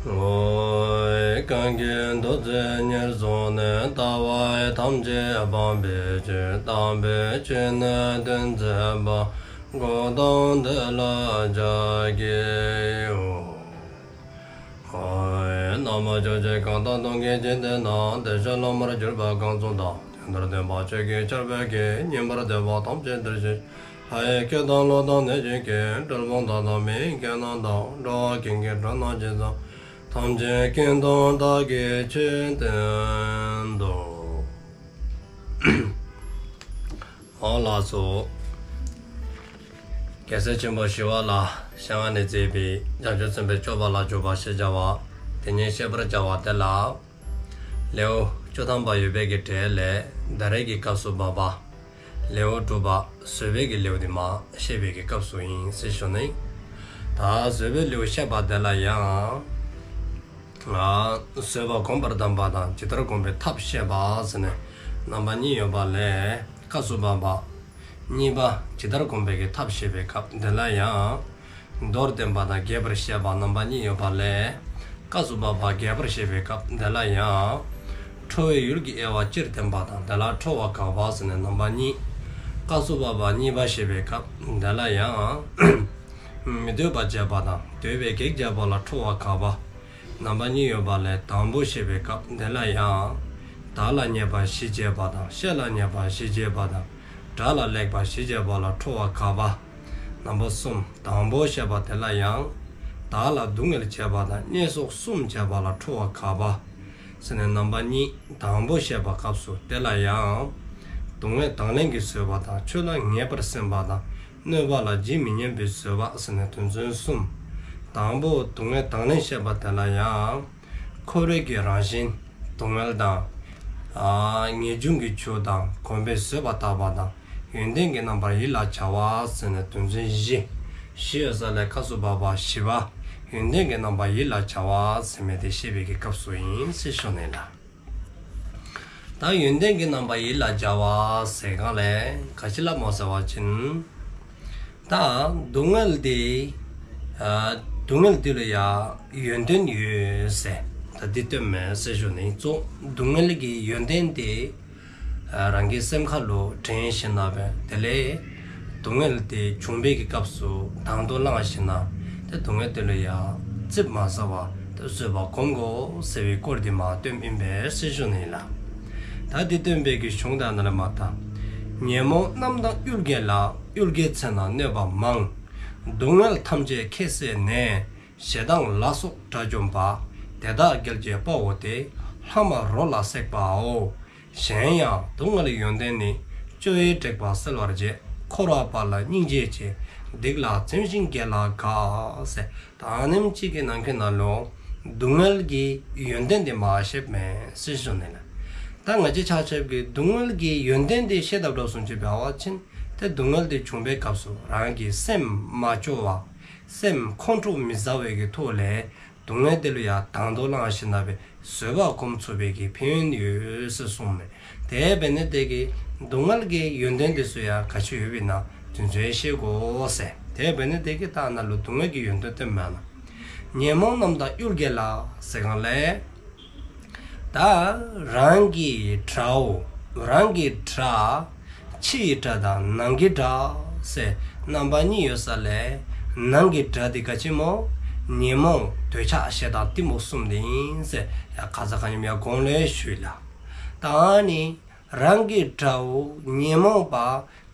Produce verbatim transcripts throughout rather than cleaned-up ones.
ཨོ། གང་གིས་ཐུགས་བརྩེ་ཉེར་བཟུང་ནས། ལྟ་བ་ཐམས་ཅད་སྤང་བའི་ཕྱིར། དམ་པའི་ཆོས་ནི་སྟོན་མཛད་པ། གཽ་ཏམ་དེ་ལ་ཕྱག་འཚལ་ལོ། ན་མོ། ཕྱོགས་བཅུའི་གང་དག་སྟོང་གི་འཇིག་རྟེན་ན། བདེ་གཤེགས་སློབ་མར་གྱུར་པ་གང་བྱུང་དང་། དེ་འདིར་སྟོན་པ་ཆོས་ཀྱི་ཆར་འབེབས་ཀྱིས། ཉན་པར་འདོད་པ་ཐམས་ཅད་འདིར་གཤེགས་ཤིག། ལྷ་ཡི་སྐད་དང་ཀླུ་དང་གནོད་སྦྱིན་སྐད། གྲུལ་བུམ་དག་དང་མི་ཡི་སྐད་རྣམས་དང་། འགྲོ་བ་ཀུན་གྱི་སྒྲ་རྣམས་ཇི་ཙམ་པ། ཐམས་ཅད་སྐད་དུ་བདག་གིས་ཆོས་བསྟན་ཏོ། ཨོ་ལགས་སོ། རྒྱལ་སྲས་ཆེན་པོ་ཞི་བ་ལྷའི་ཞལ་སྔ་ནས་མཛད་པའི་བྱང་ཆུབ་སེམས་དཔའི་སྤྱོད་པ་ལ་འཇུག་པ་ཞེས་བྱ་བ་དེ་ཉིད་བཤད་པར་བྱ་བ་དེ་ལ། ལེའུ་བཅུ་ཐམ་པ་ཡོད་པའི་གི་གྲས་ལས་ད་རེས་ཀྱི་སྐབས་སུ་བབ་པ། ལེའུ་དྲུག་པ་བཟོད་པའི་གི་ལེའུ་འདི་མར་བཤད་པའི་གི་སྐབས་སུ་ཨིན་ཟེར་ཞུ་ནི། ད་བཟོད་པའི་ལེའུ་བཤད་པ་དེ་ལ་ཡང་། ཨ། བཟོད་པ་བསྒོམ་པར་གདམས་པ་དང་ཇི་ལྟར་བསྒོམ་པའི་ཐབས་བཤད་པ་ཟེར་ནས་རྣམ་པ་གཉིས་ཡོད་པ་ལས་སྐབས་སུ་བབ་པ། གཉིས་པ་ཇི་ལྟར་བསྒོམ་པའི་གི་ཐབས་བཤད་པའི་སྐབས་དེ་ལ་ཡང་། མདོར་བསྟན་པ་དང་རྒྱས་པར་བཤད་པ་རྣམ་པ་གཉིས་ཡོད་པ་ལས། སྐབས་སུ་བབ་པ་རྒྱས་པར་བཤད་པའི་སྐབས་དེ་ལ་ཡང་། ཁྲོ་བའི་ཡུལ་གྱི་དབྱེ་བ་སྤྱིར་བསྟན་པ་དང་དེ་ལ་ཁྲོ་བ་དགག་པ་ཟེར་ནས་རྣམ་པ་གཉིས། སྐབས་སུ་བབ་པ་གཉིས་པ་བཤད་པའི་སྐབས་དེ་ལ་ཡང་། མི་འདོད་པ་བྱེད་པ་དང་འདོད་པའི་གེགས་བྱེད་པ་ལ་ཁྲོ་བ་དགག་པ། རྣམ་པ་གཉིས་ཡོད་པ་ལས་དང་པོ་བཤད་པའི་སྐབས་དེ་ལ་ཡང་། བདག་ལ་ཉེས་པ་བཞི་བྱེད་པ་དང་བཤེས་ལ་ཉེས་པ་བཞི་བྱེད་པ་དང་དགྲ་ལ་ལེགས་པ་བཞི་བྱེད་པ་ལ་ཁྲོ་བ་དགག་པ། རྣམ་པ་གསུམ། དང་པོ་བཤད་པ་དེ་ལ་ཡང་། བདག་ལ་སྡུག་བསྔལ་བྱེད་པ་དང་བརྙས་སོགས་གསུམ་བྱེད་པ་ལ་ཁྲོ་བ་དགག་པ། ཟེར་ནས་རྣམ་པ་གཉིས། དང་པོ་བཤད་པའི་སྐབས་སུ་དེ་ལ་ཡང་། སྡུག་བསྔལ་དང་ལེན་གྱི་བཟོད་པ་དང་ཆོས་ལ་ངེས་པར་སེམས་པ་དང་། གནོད་པ་ལ་ཇི་མི་སྙམ་པའི་བཟོད་པ་ཟེར་ནས་དོན་ཚན་གསུམ། དང་པོ་སྡུག་བསྔལ་དང་ལེན་བཤད་པ་དེ་ལ་ཡང་། འཁོར་བའི་གི་རང་བཞིན་སྡུག་བསྔལ་དང་། ཨ། ངེས་འབྱུང་གི་ཆོས་དང་གོམས་པའི་བཟོད་པ་དག་པ་དང་། ཡོན་ཏན་གྱི་རྣམ་པར་ཡིད་ལ་བྱ་བ་ཟེར་ནས་དོན་ཚན་བཞི། བཞི་ཡོད་ས་ལས་སྐབས་སུ་བབ་པ་བཞི་པ། ཡོན་ཏན་གྱི་རྣམ་པར་ཡིད་ལ་བྱ་བ་ཟེར་མི་དེ་བཤད་པའི་གི་སྐབས་སུ་ཨིན་ཟེར་ཞུ་ནི་ལགས། ད་ཡོན་ཏན་གྱི་རྣམ་པར་ཡིད་ལ་བྱ་བ་ཟེར་གང་ལས་ག་ཅི་ལ་མོ་ཟེར་བ་ཅིན། ད་སྡུག་བསྔལ་དེ། ཨ། སྡུག་བསྔལ་དེ་ལུ་ཡང་ཡོན་ཏན་ཡོད་ཟེར། ད་འདི་སྟོནམ་མས་ཟེར་ཞུ་ནི། གཙོ་སྡུག་བསྔལ་གྱི་ཡོན་ཏན་དེ། ཨ། རང་གི་སེམས་ཁ་ལུ་དྲན་ཞིནམ་ལས་དེ་ལས་སྡུག་བསྔལ་དེ་བྱུང་བའི་གི་སྐབས་སུ་དང་དུ་བླངས་ཞིནམ་ལས་དེ་སྡུག་བསྔལ་དེ་ལུ་ཡང་ཙིགཔ་མ་ཟ་བར་དེ་བཟོད་པ་སྒོམ་དགོ་ཟེར་བའི་སྐོར་དེ་མར་སྟོནམ་ཨིན་པས་ཟེར་ཞུ་ནི་ལགས། ད་འདི་སྟོན་པའི་གི་གཞུང་དེ་ནཱ་ལས་མར་ད། ཉོན་མོངས་རྣམས་དང་གཡུལ་འགྱེད་ལ། གཡུལ་འགྱེད་ཚེ་ན་གནོད་པ་མང་། སྡུག་བསྔལ་ཐམས་ཅད་ཁྱད་བསད་ནས། ཞེ་སྡང་ལ་སོགས་དགྲ་བཅོམ་པ། དེ་དག་རྒྱལ་གྱི་དཔའ་བོ་སྟེ། ལྷག་མ་རོ་ལ་བསྲེགས་པའོ། གཞན་ཡང་སྡུག་བསྔལ་ཡོན་ཏན་ནི། སྤྱོད་པས་དྲེགས་པ་སེལ་བར་བྱེད། འཁོར་བ་པ་ལ་སྙིང་རྗེ་ཆེ། སྡིག་ལ་འཛེམ་ཞིང་དགེ་ལ་དགའ། ཟེར་ད་ཨ་ནེམ་ཅིག་གི་ནང་གི་ནང་ལུ་སྡུག་བསྔལ་གྱི་ཡོན་ཏན་དེ་མར་བཤདཔ་མས་ཟེར་ཞུ་ནི་ལགས། ད་ང་བཅས་ཆ་ཁྱབ་ཀྱིས་སྡུག་བསྔལ་གྱི་ཡོན་ཏན་དེ་ཤེསཔ་ད་འགྲོ་སོང་ཅིག་འབད་བ་ཅིན་དེ་སྡུག་བསྔལ་དེ་བྱུང་བའི་སྐབས་སུ་རང་གི་སེམས་མ་སྐྱོ་བར་སེམས་ཁོང་ཁྲོ་མི་ཟ་བའི་གི་ཐོག་ལས་སྡུག་བསྔལ་དེ་ལུ་ཡང་དང་དུ་བླངས་ཞིནམ་ལས་བཟོད་པ་སྒོམ་ཚུགས་པའི་གི་ཕན་ཡོན་ཡོད་ཟེར་གསུངསམ་མས། དེ་འབདཝ་ལས་བརྟེན་སྡུག་བསྔལ་གྱི་ཡོན་ཏན་དེ་ཚུ་ཡང་ག་ཅི་ཡོདཔ་ཨིན་ན་དེ་ཚུ་ཡང་ཤེས་དགོ་ཟེར། དེ་འབདཝ་ལས་བརྟེན་ད་ནཱ་ལུ་སྡུག་བསྔལ་གྱི་ཡོན་ཏན་སྟོནམ་མས་ལགས། ཉོན་མོངས་རྣམས་དང་གཡུལ་འགྱེད་ལ་ཟེར་གང་ལས། ད་རང་གི་དགྲ་བོ་རང་གི་དགྲ་ཕྱིའི་དགྲ་དང་ནང་གི་དགྲ་ཟེར་རྣམ་པ་གཉིས་ཡོད་ས་ལས་ནང་གི་དགྲ་དེ་ག་ཅི་སྨོ། ཉོན་མོངས་འདོད་ཆགས་ཞེ་སྡང་གཏི་མུག་གསུམ་དེ་ཨིན་ཟེར་ཡང་ཁ་ཙ་ཁ་ཉིནམ་ཡང་གོང་ལས་ཞུ་ཡི་ལགས། ད་ཨ་ནི་རང་གི་དགྲ་བོ་ཉོན་མོངས་པ་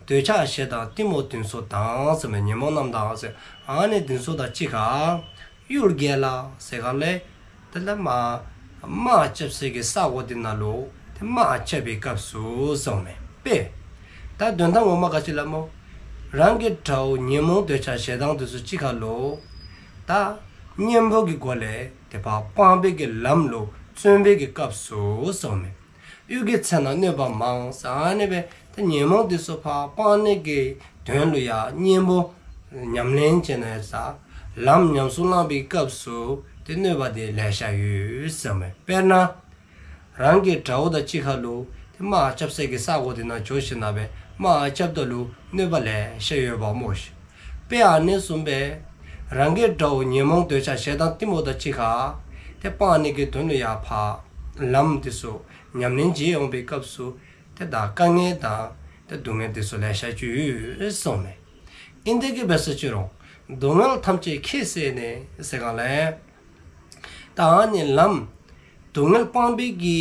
འདོད་ཆགས་ཞེ་སྡང་གཏི་མུག་དེ་ཚུ་དང་ཟེར་མས། ཉོན་མོངས་རྣམས་དང་ཟེར་ཨ་ནི་དེ་ཚུ་དང་གཅིག་ཁར་གཡུལ་འགྱེད་ལ་ཟེར་གང་ལས། དེ་ལས་མར་དམག་རྐྱབ་སའི་གི་ས་གོ་དེ་ནང་ལུ་དེ་དམག་རྐྱབ་པའི་སྐབས་སུ་ཟེརཝ་མས། དཔེ་ད་དོན་དག་ངོ་མ་ག་ཅི་ལ་སྨོ། རང་གི་དགྲ་བོ་ཉོན་མོངས་འདོད་ཆགས་ཞེ་སྡང་དེ་ཚུ་གཅིག་ཁར་ལུ་ད་གཉེན་པོ་གི་སྒོ་ལས་དེ་ཕར་སྤང་བའི་གི་ལམ་ལུ་བརྩོན་པའི་གི་སྐབས་སུ་ཟེརཝ་མས། གཡུལ་འགྱེད་ཚེ་ན་གནོད་པ་མང་ཟེར་ཨ་ནི་སྦེ་ད་ཉོན་མོངས་དེ་ཚུ་ཕར་སྤང་ནི་གི་དོན་ལུ་ཡང་གཉེན་པོ་ཉམས་ལེན་བྱེད་ནི་ཟེར་ལམ་ཉམས་སུ་བླང་པའི་སྐབས་སུ་དེ་གནོད་པ་དེ་ལེ་ཤ་ཡོད་ཟེརཝ་མས། དཔེར་ན་རང་གི་དགྲ་བོ་དང་གཅིག་ཁར་ལུ་དེ་དམག་རྐྱབ་སའི་གི་ས་གོ་དེ་ནང་འགྱོ་ཞིནམ་ལས་དམག་རྐྱབ་ད་ལུ་གནོད་པ་ལེ་ཤ་ཡོདཔ་སྨོ་ཤིག། དཔེ་ཨ་ནི་བཟུམ་སྦེ་རང་གི་དགྲ་བོ་ཉོན་མོངས་འདོད་ཆགས་ཞེ་སྡང་གཏི་མུག་དང་གཅིག་ཁར་ ཏེ་སྤང་ནི་གི་དོན་ལུ་ཡང་ཕར་ལམ་འདི་ཚུ་ཉམས་ལེན་བྱེད་འོང་པའི་སྐབས་སུ་ཏེ་ད་དཀའ་ངལ་དང་ཏེ་སྡུག་བསྔལ་འདི་ཚུ་ལེ་ཤ་ཅིག་ཡོད་གསུངསམ་མས། ཨིན་ཏེ་གི་འབད་སོ་ཅི་རུང་སྡུག་བསྔལ་ཐམས་ཅད་ཁྱད་བསད་ནས་ཟེར་ག་ལས། ད་ཨ་ནི་ལམ་སྡུག་བསྔལ་སྤང་པའི་གི་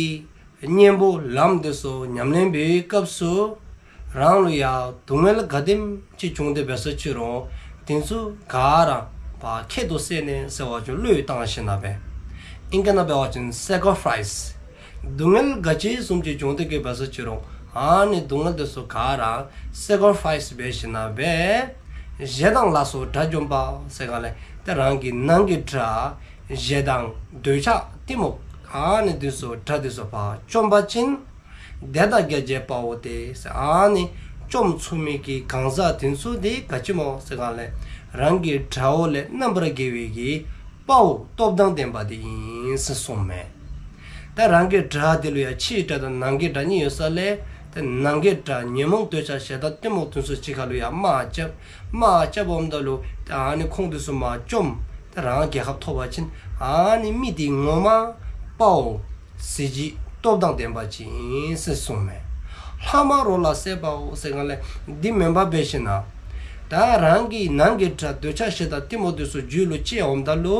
གཉེན་པོ་ལམ་འདི་ཚུ་ཉམས་ལེན་འབད་བའི་སྐབས་སུ་རང་ལུ་ཡང་སྡུག་བསྔལ་ག་དེམ་ཅིག་བྱུང་སྟེ་འབད་སོ་ཅི་རུང་དེ་ཚུ་ག་ར་ཕར་ཁྱད་དུ་བསད་ནས་ཟེར་བ་ཅིན་བློས་བཏང་ཞིནམ་ལས། ཨིང་སྐད་ནང་འབད་བ་ཅིན་སེ་ཀི་རི་ཕའིསི། སྡུག་བསྔལ་ག་ཅི་བཟུམ་ཅིག་བྱུང་སྟེ་གི་འབད་སོ་ཅི་རུང་ཨ་ནི་སྡུག་བསྔལ་འདི་ཚུ་ག་ར་སེ་ཀི་རི་ཕའིསི་འབད་ཞིནམ་ལས། ཞེ་སྡང་ལ་སོགས་དགྲ་བཅོམ་པ་ཟེར་ག་ལས་ཏེ་རང་གི་ནང་གི་དགྲ་ཞེ་སྡང་འདོད་ཆགས་གཏི་མུག་ཨ་ནི་འདི་ཚུ་དགྲ་འདི་ཚུ་ཕར་བཅོམ་པ་ཅིན། དེ་དག་རྒྱ་ཆེན་དཔའ་བོ་སྟེ། ཨ་ནི་བཅོམ་ཚུགས་མི་གི་གང་ཟག་དེ་ཚུ་དེ་ག་ཅི་སྨོ་ཟེར་ག་ལས་རང་གི་དགྲ་བོ་ལས་རྣམ་པར་རྒྱལ་བའི་གི་དཔའ་བོ་སྟོབས་དང་ལྡན་པ་དེ་ཨིན་ཟེར་གསུངསམ་མས། ད་རང་གི་དགྲ་དེ་ལུ་ཡང་ཕྱིའི་དགྲ་དང་ནང་གི་དགྲ་གཉིས་ཡོད་ས་ལས་ཏེ་ནང་གི་དགྲ་ཉོན་མོངས་འདོད་ཆགས་ཞེ་སྡང་གཏི་མུག་དེ་ཚུ་གཅིག་ཁར་ལུ་ཡང་དམག་རྐྱབ། དམག་རྐྱབ་འོངམ་ད་ལུ་ཏེ་ཨ་ནི་ཁོང་དེ་ཚུ་མར་བཅོམ། ཏེ་རང་རྒྱལ་ཁ་ཐོབ་པ་ཅིན་ཨ་ནི་མི་དེ་ངོ་མ་དཔའ་བོ་གཟི་བརྗིད་སྟོབས་དང་ལྡན་པ་ཅིག་ཨིན་ཟེར་གསུངསམ་མས། ལྷག་མ་རོ་ལ་སྲེད་པའོ་ཟེར་ག་ལས་འདི་མེན་པར་འབད་ཞིནམ་ལས། ད་རང་གི་ནང་གི་དགྲ་འདོད་ཆགས་ཞེ་སྡང་གཏི་མུག་དེ་ཚུ་རྒྱུད་ལུ་སྐྱེ་འོངམ་ད་ལུ་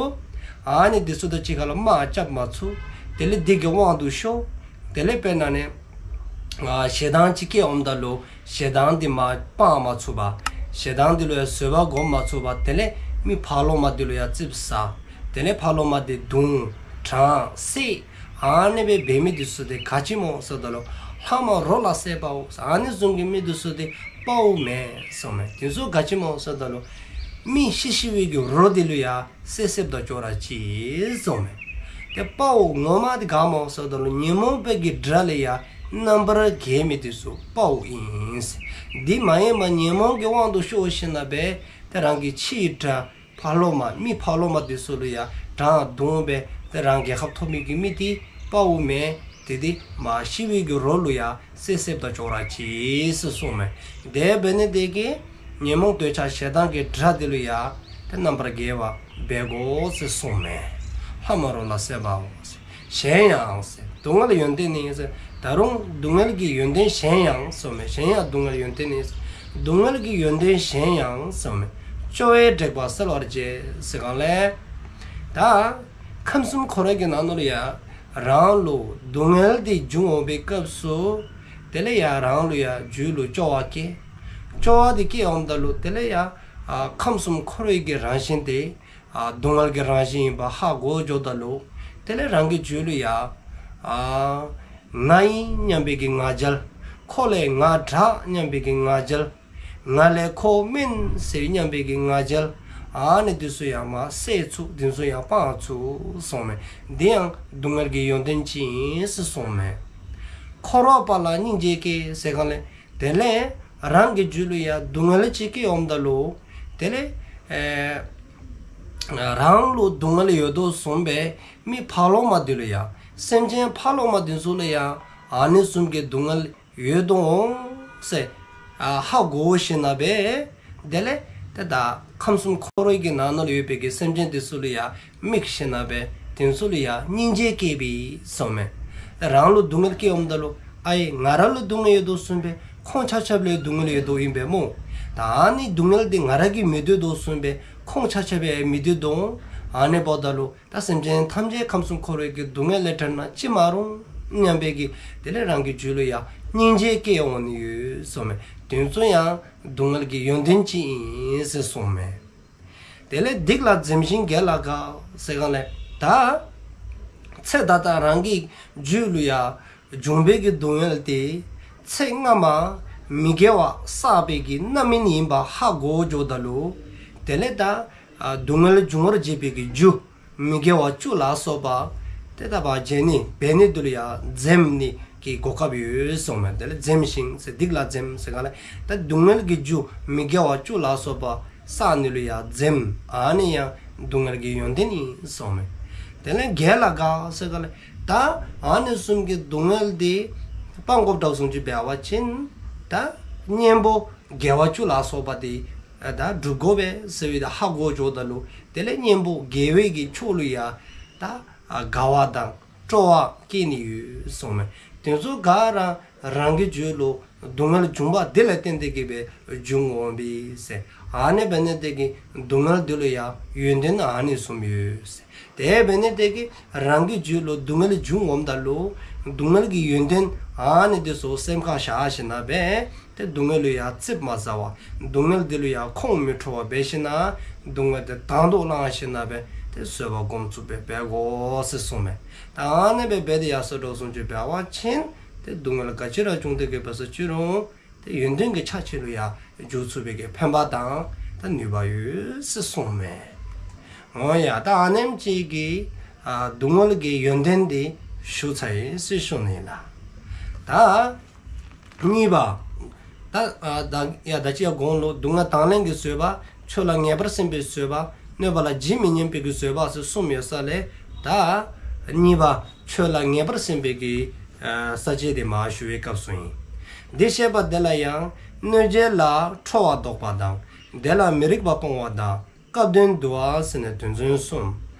ཨ་ནི་དེ་ཚུ་དང་གཅིག་ཁར་ལུ་དམག་རྐྱབ་མ་ཚུགས། དེ་ལས་དེ་གི་དབང་དུ་ཤོར། དེ་ལས་དཔེར་ན་ནི་ཞེ་སྡང་ཅིག་སྐྱེ་འོངམ་ད་ལུ་ཞེ་སྡང་འདི་མར་སྤང་མ་ཚུགས་པར་ཞེ་སྡང་འདི་ལུ་ཡང་བཟོད་པ་སྒོམ་མ་ཚུགས་པར་དེ་ལས་མི་ཕར་ལོགས་མ་དེ་ལུ་ཡང་ཙིགཔ་ཟ། དེ་ལས་ཕར་ལོགས་མ་དེ་བརྡུང་དྲང་བསད། ཨ་ནི་སྦེ་འབད་མི་དེ་ཚུ་དེ་ག་ཅི་སྨོ་ཟེརཝ་ད་ལུ་ལྷག་མ་རོ་ལ་སྲེད་པའོ། ཨ་ནི་བཟུམ་གྱི་མི་དེ་ཚུ་དེ་དཔའ་བོ་མེན་གསུངསམ་མས། དེ་ཚུ་ག་ཅི་སྨོ་ཟེརཝ་ད་ལུ་མི་ཤི་ཤི་བའི་གི་རོ་དེ་ལུ་ཡང་བསད་བསདཔ་དང་ཅོག་ར་གཅིག་གསུངསམ་མས། ཏེ་དཔའ་བོ་ངོ་མ་དེ་ག་སྨོ་ཟེརཝ་ད་ལུ་ཉོན་མོངས་པའི་གི་དགྲ་ལས་ཡང་རྣམ་པར་རྒྱལ་མི་དེ་ཚུ་དཔའ་བོ་ཨིན། དེ་མ་ཡིན་པར་ཉོན་མོངས་ཀྱི་དབང་དུ་ཤོར་ཞིནམ་ལས་ཏེ་རང་གི་ཕྱིའི་དགྲ་ཕར་ལོགས་མ་མི་ཕར་ལོགས་མ་དེ་ཚུ་ལུ་ཡང་དྲང་བརྡུང་སྦེ་ཏེ་རང་རྒྱལ་ཁ་ཐོབ་མི་གི་མི་དེ་དཔའ་བོ་མེན། དེ་དེ་མར་ཤི་བའི་གི་རོ་ལུ་ཡང་བསད་བསདཔ་དང་ཅོག་ར་གཅིག་ཟེར་གསུངསམ་མས། དེ་འབད་ནི་དེ་གིས་ཉོན་མོངས་འདོད་ཆགས་ཞེ་སྡང་གི་དགྲ་དེ་ལུ་ཡང་ཏེ་རྣམ་པར་རྒྱལ་བ་འབད་དགོ་ཟེར་གསུངསམ་མས། ལྷག་མ་རོ་ལ་སྲེད་པའོ། གཞན་ཡང་ཟེར། སྡུག་བསྔལ་ཡོན་ཏན་ནི་ཟེར། ད་རུང་སྡུག་བསྔལ་གྱི་ཡོན་ཏན་གཞན་ཡང་གསུངསམ་མས། གཞན་ཡང་སྡུག་བསྔལ་ཡོན་ཏན་ནི་ཟེར། སྡུག་བསྔལ་གྱི་ཡོན་ཏན་གཞན་ཡང་གསུངསམ་མས། སྐྱོ་བས་དྲེགས་པ་སེལ་བར་བྱེད་ཟེར་ག་ལས། ད་ཁམས་གསུམ་འཁོར་བའི་གི་ནང་ན་ལུ་ཡང་རང་ལུ་སྡུག་བསྔལ་དེ་འབྱུང་འོང་པའི་སྐབས་སུ་དེ་ལས་ཡང་རང་ལུ་ཡང་རྒྱུད་ལུ་སྐྱོ་བ་སྐྱེ། སྐྱོ་བ་དེ་སྐྱེ་འོངམ་ད་ལུ་དེ་ལས་ཡང་ཨ་ཁམས་གསུམ་འཁོར་བའི་གི་རང་བཞིན་དེ་ཨ་སྡུག་བསྔལ་གྱི་རང་བཞིན་ཨིནམ་ཧ་གོ་འགྱོཝ་ད་ལུ་དེ་ལས་རང་གི་རྒྱུད་ལུ་ཡང་ཨ་ང་ཨིན་སྙམ་པའི་གི་ང་རྒྱལ། ཁོ་ལས་ང་དྲག་སྙམ་པའི་གི་ང་རྒྱལ། ང་ལས་ཁོ་དམན་ཟེར་སྙམ་པའི་གི་ང་རྒྱལ། ཨ་ནི་དེ་ཚུ་ཡང་མར་བསད་ཚུགས། དེ་ཚུ་ཡང་སྤང་ཚུགས་གསུངསམ་མས། དེ་ཡང་སྡུག་བསྔལ་གྱི་ཡོན་ཏན་ཅིག་ཨིན་ཟེར་གསུངསམ་མས། འཁོར་བ་པ་ལ་སྙིང་རྗེ་སྐྱེ་ཟེར་ག་ལས། དེ་ལས་རང་གི་རྒྱུད་ལུ་ཡང་སྡུག་བསྔལ་ཅིག་སྐྱེ་འོངམ་ད་ལུ་དེ་ལས་ཨེ་རང་ལུ་སྡུག་བསྔལ་ཡོད་དོ་བཟུམ་སྦེ་མི་ཕར་ལོགས་མ་དེ་ལུ་ཡང་སེམས་ཅན་ཕར་ལོགས་མ་དེ་ཚུ་ལུ་ཡང་ཨ་ནི་བཟུམ་གྱི་སྡུག་བསྔལ་ཡོད་དོ་འོང་ཟེར་ཨ་ཧ་གོ་ཞིནམ་ལས་དེ་ལས་ཏེ་ད་ཁམས་གསུམ་འཁོར་བའི་གི་ནང་ན་ལུ་ཡོད་པའི་གི་སེམས་ཅན་དེ་ཚུ་ལུ་ཡང་དམིགས་ཞིནམ་ལས་དེ་ཚུ་ལུ་ཡང་སྙིང་རྗེ་སྐྱེ་བས་གསུངསམ་མས། རང་ལུ་སྡུག་བསྔལ་སྐྱེ་འོངམ་ད་ལུ་ཨའེ་ང་ར་ལུ་སྡུག་བསྔལ་ཡོད་དོ་བཟུམ་སྦེ་ཁོང་ཆ་ཁྱབ་ལུ་ཡང་སྡུག་བསྔལ་ཡོད་དོ་ཨིན་པས་སྨོ། ད་ཨ་ནི་སྡུག་བསྔལ་དེ་ང་ར་གིས་མི་འདོད་དོ་བཟུམ་སྦེ་ཁོང་ཆ་ཁྱབ་ཡང་མི་འདོད་དོ། ཨ་ནི་འབདཝ་ད་ལུ་ད་སེམས་ཅན་ཐམས་ཅད་ཁམས་གསུམ་འཁོར་བའི་གི་སྡུག་བསྔལ་ལས་ཐར་ན་ཅི་མ་རུང་སྙམ་པའི་གི་དེ་ལས་རང་གི་རྒྱུད་ལུ་ཡང་སྙིང་རྗེ་སྐྱེ་འོང་ནི་ཡོད་གསུངསམ་མས། དེ་ཚུ་ཡང་སྡུག་བསྔལ་གྱི་ཡོན་ཏན་ཅིག་ཨིན་ཟེར་གསུངསམ་མས། དེ་ལས་སྡིག་ལ་འཛེམ་ཞིང་དགེ་ལ་དགའ་ཟེར་ག་ལས། ད་ཚེ་ད་ལྟ་རང་གི་རྒྱུད་ལུ་ཡང་བྱུང་བའི་གི་སྡུག་བསྔལ་དེ་ཚེ་སྔ་མ་མི་དགེ་བ་བསགས་པའི་གི་རྣམ་སྨིན་ཨིནམ་ཧ་གོ་འགྱོཝ་ད་ལུ་དེ་ལས་ད་ཨ་སྡུག་བསྔལ་འབྱུང་བར་བྱེད་པའི་གི་རྒྱུ་མི་དགེ་བ་བཅུ་ལ་སོགས་པ་དེ་ད་བར་བྱེད་ནི་འབད་ནི་དེ་ལུ་ཡང་འཛེམ་ནི་གི་གོ་སྐབས་ཡོད་གསུངསམ་མས། དེ་ལས་འཛེམ་ཞིང་ཟེར་སྡིག་ལ་འཛེམ་ཟེར་ག་ལས་ད་སྡུག་བསྔལ་གྱི་རྒྱུ་མི་དགེ་བ་བཅུ་ལ་སོགས་པ་བསགས་ནི་ལུ་ཡང་འཛེམ། ཨ་ནི་ཡང་སྡུག་བསྔལ་གྱི་ཡོན་ཏན་ཨིན་གསུངསམ་མས། དེ་ལས་དགེ་ལ་དགའ་ཟེར་ག་ལས་ད་ཨ་ནི་བཟུམ་གྱི་སྡུག་བསྔལ་དེ་སྤང་དགོཔ་འདྲཝ་བཟུམ་ཅིག་འབད་བ་ཅིན་ད་གཉེན་པོ་དགེ་བ་བཅུ་ལ་སོགས་པ་དེ་ད་སྒྲུབ་དགོ་པས་ཟེར་བའི་ད་ཧ་གོ་འགྱོཝ་ད་ལུ་དེ་ལས་གཉེན་པོ་དགེ་བའི་གི་ཕྱོགས་ལུ་ཡང་ད་ དགའ་བ་དང་སྤྲོ་བ་སྐྱེ་ནི་ཡོད་གསུངསམ་མས། དེ་ཚུ་ག་ར་རང་གི་རྒྱུད་ལུ་སྡུག་བསྔལ་འབྱུང་བ་དེ་ལ་བརྟེན་ཏེ་གི་སྦེ་འབྱུང་འོང་པས་ཟེར། ཨ་ནི་འབད་ནི་དེ་གིས་སྡུག་བསྔལ་དེ་ལུ་ཡང་ཡོན་ཏན་ཨ་ནི་གསུམ་ཡོད་ཟེར། དེ་འབད་ནི་དེ་གིས་རང་གི་རྒྱུད་ལུ་སྡུག་བསྔལ་འབྱུང་འོངམ་ད་ལུ་སྡུག་བསྔལ་གྱི་ཡོན་ཏན་ཨ་ནི་དེ་ཚུ་སེམས་ཁར་བཞག་ཞིནམ་ལས་ཏེ་སྡུག་བསྔལ་ལུ་ཡང་ཙིགཔ་མ་ཟ་བར་སྡུག་བསྔལ་དེ་ལུ་ཡང་ཁོང་མི་ཁྲོ་བར་འབད་ཞིནམ་ལས་སྡུག་བསྔལ་དེ་དང་དུ་བླངས་ཞིནམ་ལས་ཏེ་བཟོད་པ་སྒོམ་ཚུགསཔ་སྦེ་འབད་དགོ་ཟེར་གསུངསམ་མས། ད་ཨ་ནི་སྦེ་འབད་དེ་ཡར་སོ་དྲོ་སོང་ཅིག་འབད་བ་ཅིན་ཏེ་སྡུག་བསྔལ་ག་ཅི་ར་བྱུང་སྟེ་གི་འབད་སོ་ཅི་རུང་ཏེ་ཡོན་ཏན་གྱི་ཆ་ཅིག་ལུ་ཡང་འགྱུར་ཚུགས་པའི་གི་ཕན་པ་དང་ད་ནུས་པ་ཡོད་ཟེར་གསུངསམ་མས། འོང་ཡ། ད་ཨ་ནེམ་ཅིག་གིས་ཨ་སྡུག་བསྔལ་གྱི་ཡོན་ཏན་དེ་ཞུ་ཚར་ཡི་ཟེར་ཞུ་ནི་ལགས། ད་གཉིས་པ། ད་ཨ་ད་ཡ་ད་ཅི་ཡ་གོང་ལུ་སྡུག་བསྔལ་དང་ལེན་གྱི་བཟོད་པ། ཆོས་ལ་ངེས་པར་སེམས་པའི་བཟོད་པ། གནོད་པ་ལ་ཇི་མི་སྙམ་པའི་གི་བཟོད་པ་ཟེར་གསུམ་ཡོད་ས་ལས། ད་གཉིས་པ་ཆོས་ལ་ངེས་པར་སེམས་པའི་གི་ས་བཅད་དེ་མར་ཞུ་བའི་སྐབས་སུ་ཨིན། འདི་བཤད་པ་དེ་ལ་ཡང་གནོད་བྱེད་ལ་ཁྲོ་བ་ལྡོག་པ་དང་། དེ་ལ་མི་རིགས་པ་སྤོང་བ་དང་། སྐབས་དོན་བསྡུ་བ་ཟེར་ནས་དོན་ཚན་གསུམ།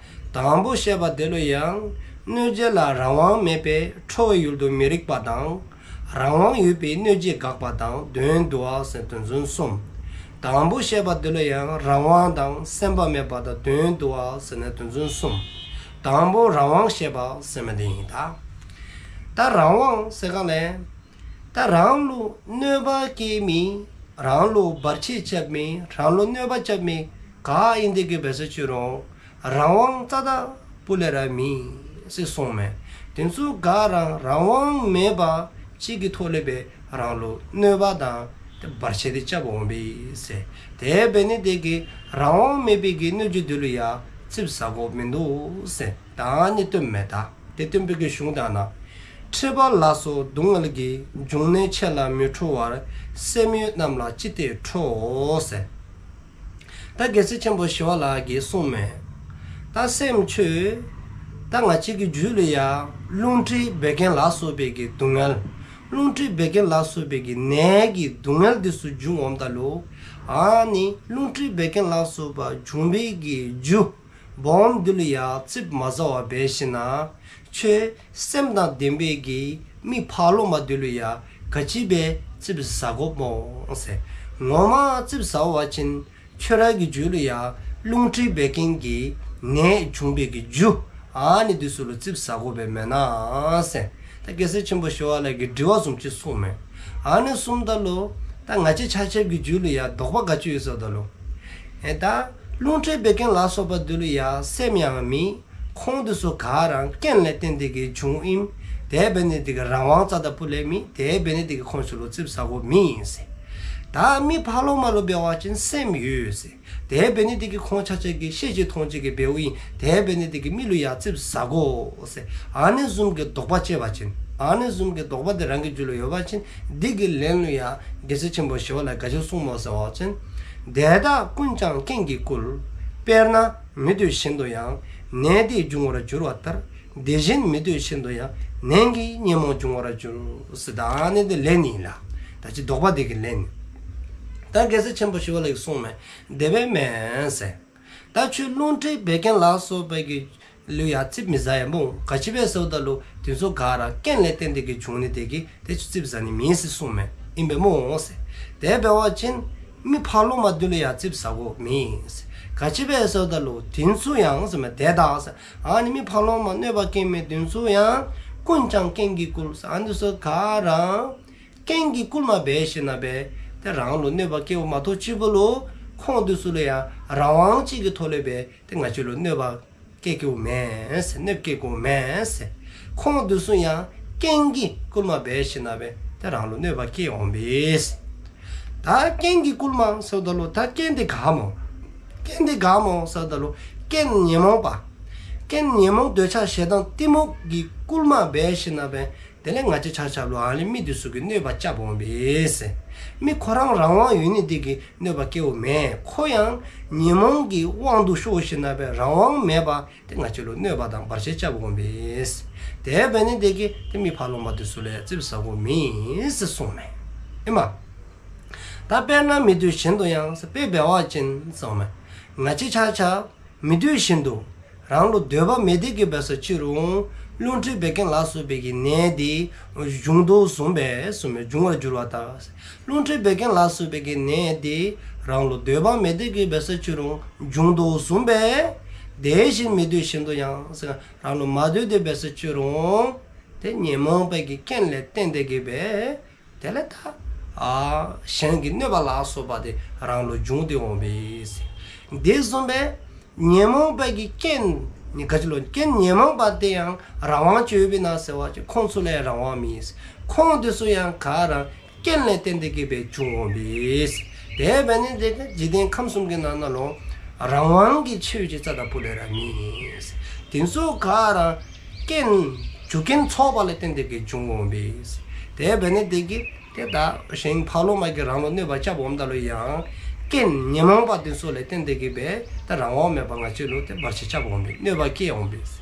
དང་པོ་བཤད་པ་དེ་ལུ་ཡང་གནོད་བྱེད་ལ་རང་དབང་མེད་པས་ཁྲོ་བའི་ཡུལ་དུ་མི་རིགས་པ་དང་། རང་དབང་ཡོད་པས་གནོད་བྱེད་དགག་པ་དང་དོན་བསྡུ་བ་ཟེར་དོན་ཚན་གསུམ། དང་པོ་བཤད་པ་དེ་ལུ་ཡང་རང་དབང་དང་སེམས་པ་མེད་པ་དང་དོན་བསྡུ་བ་ཟེར་ནས་དོན་ཚན་གསུམ། དང་པོ་རང་དབང་བཤད་པ་ཟེར་མི་དེ་ཨིན། ད་ད་རང་དབང་ཟེར་ག་ལས། ད་རང་ལུ་གནོད་པ་བསྐྱལ་མི་རང་ལུ་བར་ཆད་རྐྱབ་མི་རང་ལུ་གནོད་པ་རྐྱབ་མི་ག་ཨིན་ཏེ་གི་འབད་སོ་ཅི་རུང་རང་དབང་རྩ་བ་ལས་ར་མེད་ཟེར་གསུངསམ་མས། དེ་ཚུ་ག་ར་རང་དབང་མེད་པ་ཅིག་གི་ཐོག་ལས་སྦེ་རང་ལུ་གནོད་པ་དང་བར་ཆད་དེ་རྐྱབ་འོང་པས་ཟེར། དེ་འབད་ནི་དེ་གིས་རང་དབང་མེད་པའི་གི་གནོད་བྱེད་དེ་ལུ་ཡང་ཙིགཔ་ཟ་དགོཔ་མིན་འདུག་ཟེར། ད་ཨ་ནི་སྟོནམ་མས། ད་དེ་སྟོན་པའི་གི་གཞུང་དག་ན། མཁྲིས་པ་ལ་སོགས་སྡུག་བསྔལ་གྱི། འབྱུང་གནས་ཆེ་ལ་མི་ཁྲོ་བར། སེམས་ཡོད་རྣམས་ལ་ཅི་སྟེ་ཁྲོ་ཟེར། ད་རྒྱལ་སྲས་ཆེན་པོ་ཞི་བ་ལྷ་གིས་གསུངསམ་མས། ད་སེམས་ཁྱོད་ད་ང་བཅས་ཀྱི་རྒྱུད་ལུ་ཡང་རླུང་མཁྲིས་བད་ཀན་ལ་སོགས་པའི་གི་སྡུག་བསྔལ། རླུང་མཁྲིས་བད་ཀན་ལ་སོགས་པའི་གི་ནད་ཀྱི་སྡུག་བསྔལ་དེ་ཚུ་འབྱུང་འོངམ་ད་ལུ། ཨ་ནི་རླུང་མཁྲིས་བད་ཀན་ལ་སོགས་པ་འབྱུང་བའི་གི་རྒྱུ་སྦོམ་དེ་ལུ་ཡང་ཙིགཔ་མ་ཟ་བར་འབད་ཞིནམ་ལས་ཁྱོད་སེམས་དང་ལྡན་པའི་གི་མི་ཕ་ལོ་མ་དེ་ལུ་ཡང་ག་ཅི་འབད་ཙིགཔ་ཟ་དགོཔ་སྨོ་ཟེར། ངོ་མ་ཙིགཔ་ཟ་བ་ཅིན་ཁྱོད་ར་གི་རྒྱུད་ལུ་ཡང་རླུང་མཁྲིས་བད་ཀན་གྱི་ནད་འབྱུང་བའི་གི་རྒྱུ་ཨ་ནི་དེ་ཚུ་ལུ་ཙིགཔ་ཟ་དགོཔ་མེན་ན་ཟེར། ད་རྒྱལ་སྲས་ཆེན་པོ་ཞི་བ་ལྷ་གིས་དྲི་བ་བཟུམ་ཅིག་གསུངསམ་མས། ཨ་ནི་གསུངམ་ད་ལུ་ད་ང་བཅས་ཆ་ཁྱབ་ཀྱི་རྒྱུད་ལུ་ཡང་དོགས་པ་ག་ཅི་ཡོད་ཟེརཝ་ད་ལུ། ཨེ་ད་རླུང་མཁྲིས་བད་ཀན་ལ་སོགས་པ་དེ་ལུ་ཡང་སེམས་ཡང་མེད། ཁོང་དེ་ཚུ་ག་ར་རྐྱེན་ལས་བརྟེན་ཏེ་གི་བྱུངམ་ཨིན། དེ་འབད་ནི་དེ་གིས་རང་དབང་རྩ་བ་ལས་མེད། དེ་འབད་ནི་དེ་གིས་ཁོང་ཚུ་ལུ་ཙིགཔ་ཟ་དགོཔ་མེད་ཟེར། ད་མི་ཕ་ལོ་མ་ལུ་འབད་བ་ཅིན་སེམས་ཡོད་ཟེར། དེ་འབད་ནི་དེ་གིས་ཁོང་ཆ་ཁྱབ་ཀྱིས་ཤེས་བཞིན་མཐོང་བཞིན་གྱིས་འབདཝ་ཨིན། དེ་འབད་ནི་དེ་གིས་མི་ལུ་ཡང་ཙིགཔ་ཟ་དགོ་ཟེར། ཨ་ནི་བཟུམ་གྱི་དོགས་པ་སྐྱེས་པ་ཅིན། ཨ་ནི་བཟུམ་གྱི་དོགས་པ་དེ་རང་གི་རྒྱུད་ལུ་ཡོད་པ་ཅིན། འདི་གི་ལན་ལུ་ཡང་རྒྱལ་སྲས་ཆེན་པོ་ཞི་བ་ལྷ་གིས་ག་ཅི་གསུངསམ་སྨོ་ཟེར་བ་ཅིན། དེ་དག་ཀུན་ཀྱང་རྐྱེན་གྱིས་བསྐུལ། དཔེར་ན་མི་འདོད་བཞིན་དུ་ཡང་། ནད་དེ་འབྱུང་བར་འགྱུར་བ་ལྟར། དེ་བཞིན་མི་འདོད་བཞིན་དུ་ཡང་། ནན་གྱིས་ཉོན་མོངས་འབྱུང་བར་འགྱུར། ཟེར་ད་ཨ་ནི་དེ་ལན་ཨིན་ལགས། ད་ཅི་དོགས་པ་དེ་གི་ལན་ཨིན། ད་རྒྱལ་སྲས་ཆེན་པོ་ཞི་བ་ལྷ་གིས་གསུངསམ་མས། དེ་སྦེ་མེན་ཟེར། ད་ཁྱོད་རླུང་མཁྲིས་བད་ཀན་ལ་སོགས་པའི་གི་ལུ་ཡང་ཙིགཔ་མི་ཟ་ཡ་སྨོ། ག་ཅི་འབད་ཟེརཝ་ད་ལུ་དེ་ཚུ་ག་ར་རྐྱེན་ལས་བརྟེན་ཏེ་གི་བྱུང་ནི་དེ་གིས་དེ་ཚུ་ཙིགཔ་ཟ་ནི་མེད་ཟེར་གསུངསམ་མས། ཨིན་པས་སྨོ་ཟེར། དེ་འབད་བ་ཅིན་མི་ཕ་ལོ་མ་དེ་ལུ་ཡང་ཙིགཔ་ཟ་དགོཔ་མེད་ཟེར། ག་ཅི་འབད་ཟེརཝ་ད་ལུ་དེ་ཚུ་ཡང་ཟེརཝ་མས། དེ་དག་ཟེར། ཨ་ནི་མི་ཕ་ལོ་མ་གནོད་པ་བསྐྱལ་མི་དེ་ཚུ་ཡང་ཀུན་ཀྱང་རྐྱེན་གྱིས་བསྐུལ་ཟེར། ཨ་ནི་ཚུ་ག་ར་རྐྱེན་གྱིས་བསྐུལ་མ་འབད་ཞིནམ་ལས་ཏེ་རང་ལུ་གནོད་པ་བསྐྱལཝ་མ་གཏོགས་ཅིག་པོ་ལུ་ཁོང་དེ་ཚུ་ལུ་ཡང་རང་དབང་ཅིག་གི་ཐོག་ལས་སྦེ་ཏེ་ང་བཅས་ལུ་གནོད་པ་བསྐྱལ་བསྐྱལཝ་མེན་ཟེར། གནོད་པ་བསྐྱལ་བསྐྱལཝ་མེན་ཟེར། ཁོང་དེ་ཚུ་ཡང་རྐྱེན་གྱིས་བསྐུལ་མ་འབད་ཞིནམ་ལས་ཏེ་རང་ལུ་གནོད་པ་བསྐྱལ་འོང་པས་ཟེར། ད་རྐྱེན་གྱིས་བསྐུལ་མ་ཟེརཝ་ད་ལུ་ད་རྐྱེན་དེ་ག་སྨོ། རྐྱེན་དེ་ག་སྨོ་ཟེརཝ་ད་ལུ་རྐྱེན་ཉོན་མོངས་པ། རྐྱེན་ཉོན་མོངས་འདོད་ཆགས་ཞེ་སྡང་གཏི་མུག་གིས་བསྐུལ་མ་འབད་ཞིནམ་ལས་དེ་ལས་ང་བཅས་ཆ་ཁྱབ་ལུ་ཨ་ནི་མི་དེ་ཚུ་གིས་གནོད་པ་རྐྱབ་འོང་པས་ཟེར། མི་ཁོ་ར་རང་དབང་ཡོད་ནི་དེ་གིས་གནོད་པ་བསྐྱལཝ་མེན། ཁོ་ཡང་ཉོན་མོངས་ཀྱི་དབང་དུ་ཤོར་ཞིནམ་ལས་རང་དབང་མེད་པར་ཏེ་ང་བཅས་ལུ་གནོད་པ་དང་བར་ཆད་རྐྱབ་འོང་པས། དེ་འབད་ནི་དེ་གིས་ཏེ་མི་ཕ་ལོ་མ་དེ་ཚུ་ལུ་ཡང་ཙིགཔ་ཟ་དགོཔ་མེད་ཟེར་གསུངསམ་མས། ཨིནམ། ད་དཔེར་ན་མི་འདོད་བཞིན་དུ་ཡང་ཟེར། དཔེ་འབད་བ་ཅིན་ཟེརཝ་མས། ང་བཅས་ཆ་ཁྱབ་མི་འདོད་བཞིན་དུ་ རང་ལུ་འདོད་པ་མེད་དེ་གི་འབད་སོ་ཅི་རུང་རླུང་མཁྲིས་བད་ཀན་ལ་སོགས་པའི་གི་ནད་དེ་འབྱུང་དོ་བཟུམ་སྦེ་གསུངས་མས། འབྱུང་བར་འགྱུར་བ་ལྟར། རླུང་མཁྲིས་བད་ཀན་ལ་སོགས་པའི་གི་ནད་དེ་རང་ལུ་འདོད་པ་མེད་དེ་གི་འབད་སོ་ཅི་རུང་འབྱུང་དོ་བཟུམ་སྦེ་དེ་བཞིན་མི་འདོད་བཞིན་དུ་ཡང་ཟེར་རང་ལུ་མ་འདོད་དེ་འབད་སོ་ཅི་རུང་ཏེ་ཉོན་མོངས་པའི་གི་རྐྱེན་ལས་བརྟེན་ཏེ་གི་སྦེ་དེ་ལས་ད་ཨ་གཞན་གྱི་གནོད་པ་ལ་སོགས་པ་དེ་རང་ལུ་འབྱུང་སྟེ་འོང་པས། དེ་བཟུམ་སྦེ་ཉོན་མོངས་པའི་གི་རྐྱེན་ནི་ག་ཅི་ལོ། རྐྱེན་ཉོན་མོངས་པ་དེ་ཡང་རང་དབང་ཅིག་ཡོདཔ་ཨིན་ན་ཟེར་བ་ཅིན་ཁོང་ཚུ་ལུ་ཡང་རང་དབང་མེད། ཁོང་དེ་ཚུ་ཡང་ག་ར་རྐྱེན་ལས་བརྟེན་ཏེ་གི་སྦེ་འབྱུང་འོང་པས། དེ་འབད་ནི་དེ་གིས་འཇིག་རྟེན་ཁམས་གསུམ་གྱི་ནང་ན་ལུ་རང་དབང་གི་ཆོས་ཅིག་རྩ་དང་པོ་ལས་ར་མེད། དེ་ཚུ་ག་ར་རྐྱེན་རྒྱུ་རྐྱེན་ཚོགས་པ་ལས་བརྟེན་ཏེ་གི་འབྱུང་འོང་པས། དེ་འབད་ནི་དེ་གིས་ཏེ་ད་གཞན་ཕ་རོལ་མ་གིས་རང་ལུ་གནོད་པ་རྐྱབ་འོངམ་ད་ལུ་ཡང་རྐྱེན་ཉོན་མོངས་པ་དེ་ཚུ་ལས་བརྟེན་ཏེ་གི་སྦེ་ད་རང་དབང་མེད་པར་ང་བཅས་ལུ་ཏེ་བར་ཆད་རྐྱབ་འོང་པས། གནོད་པ་བསྐྱལ་འོང་པས།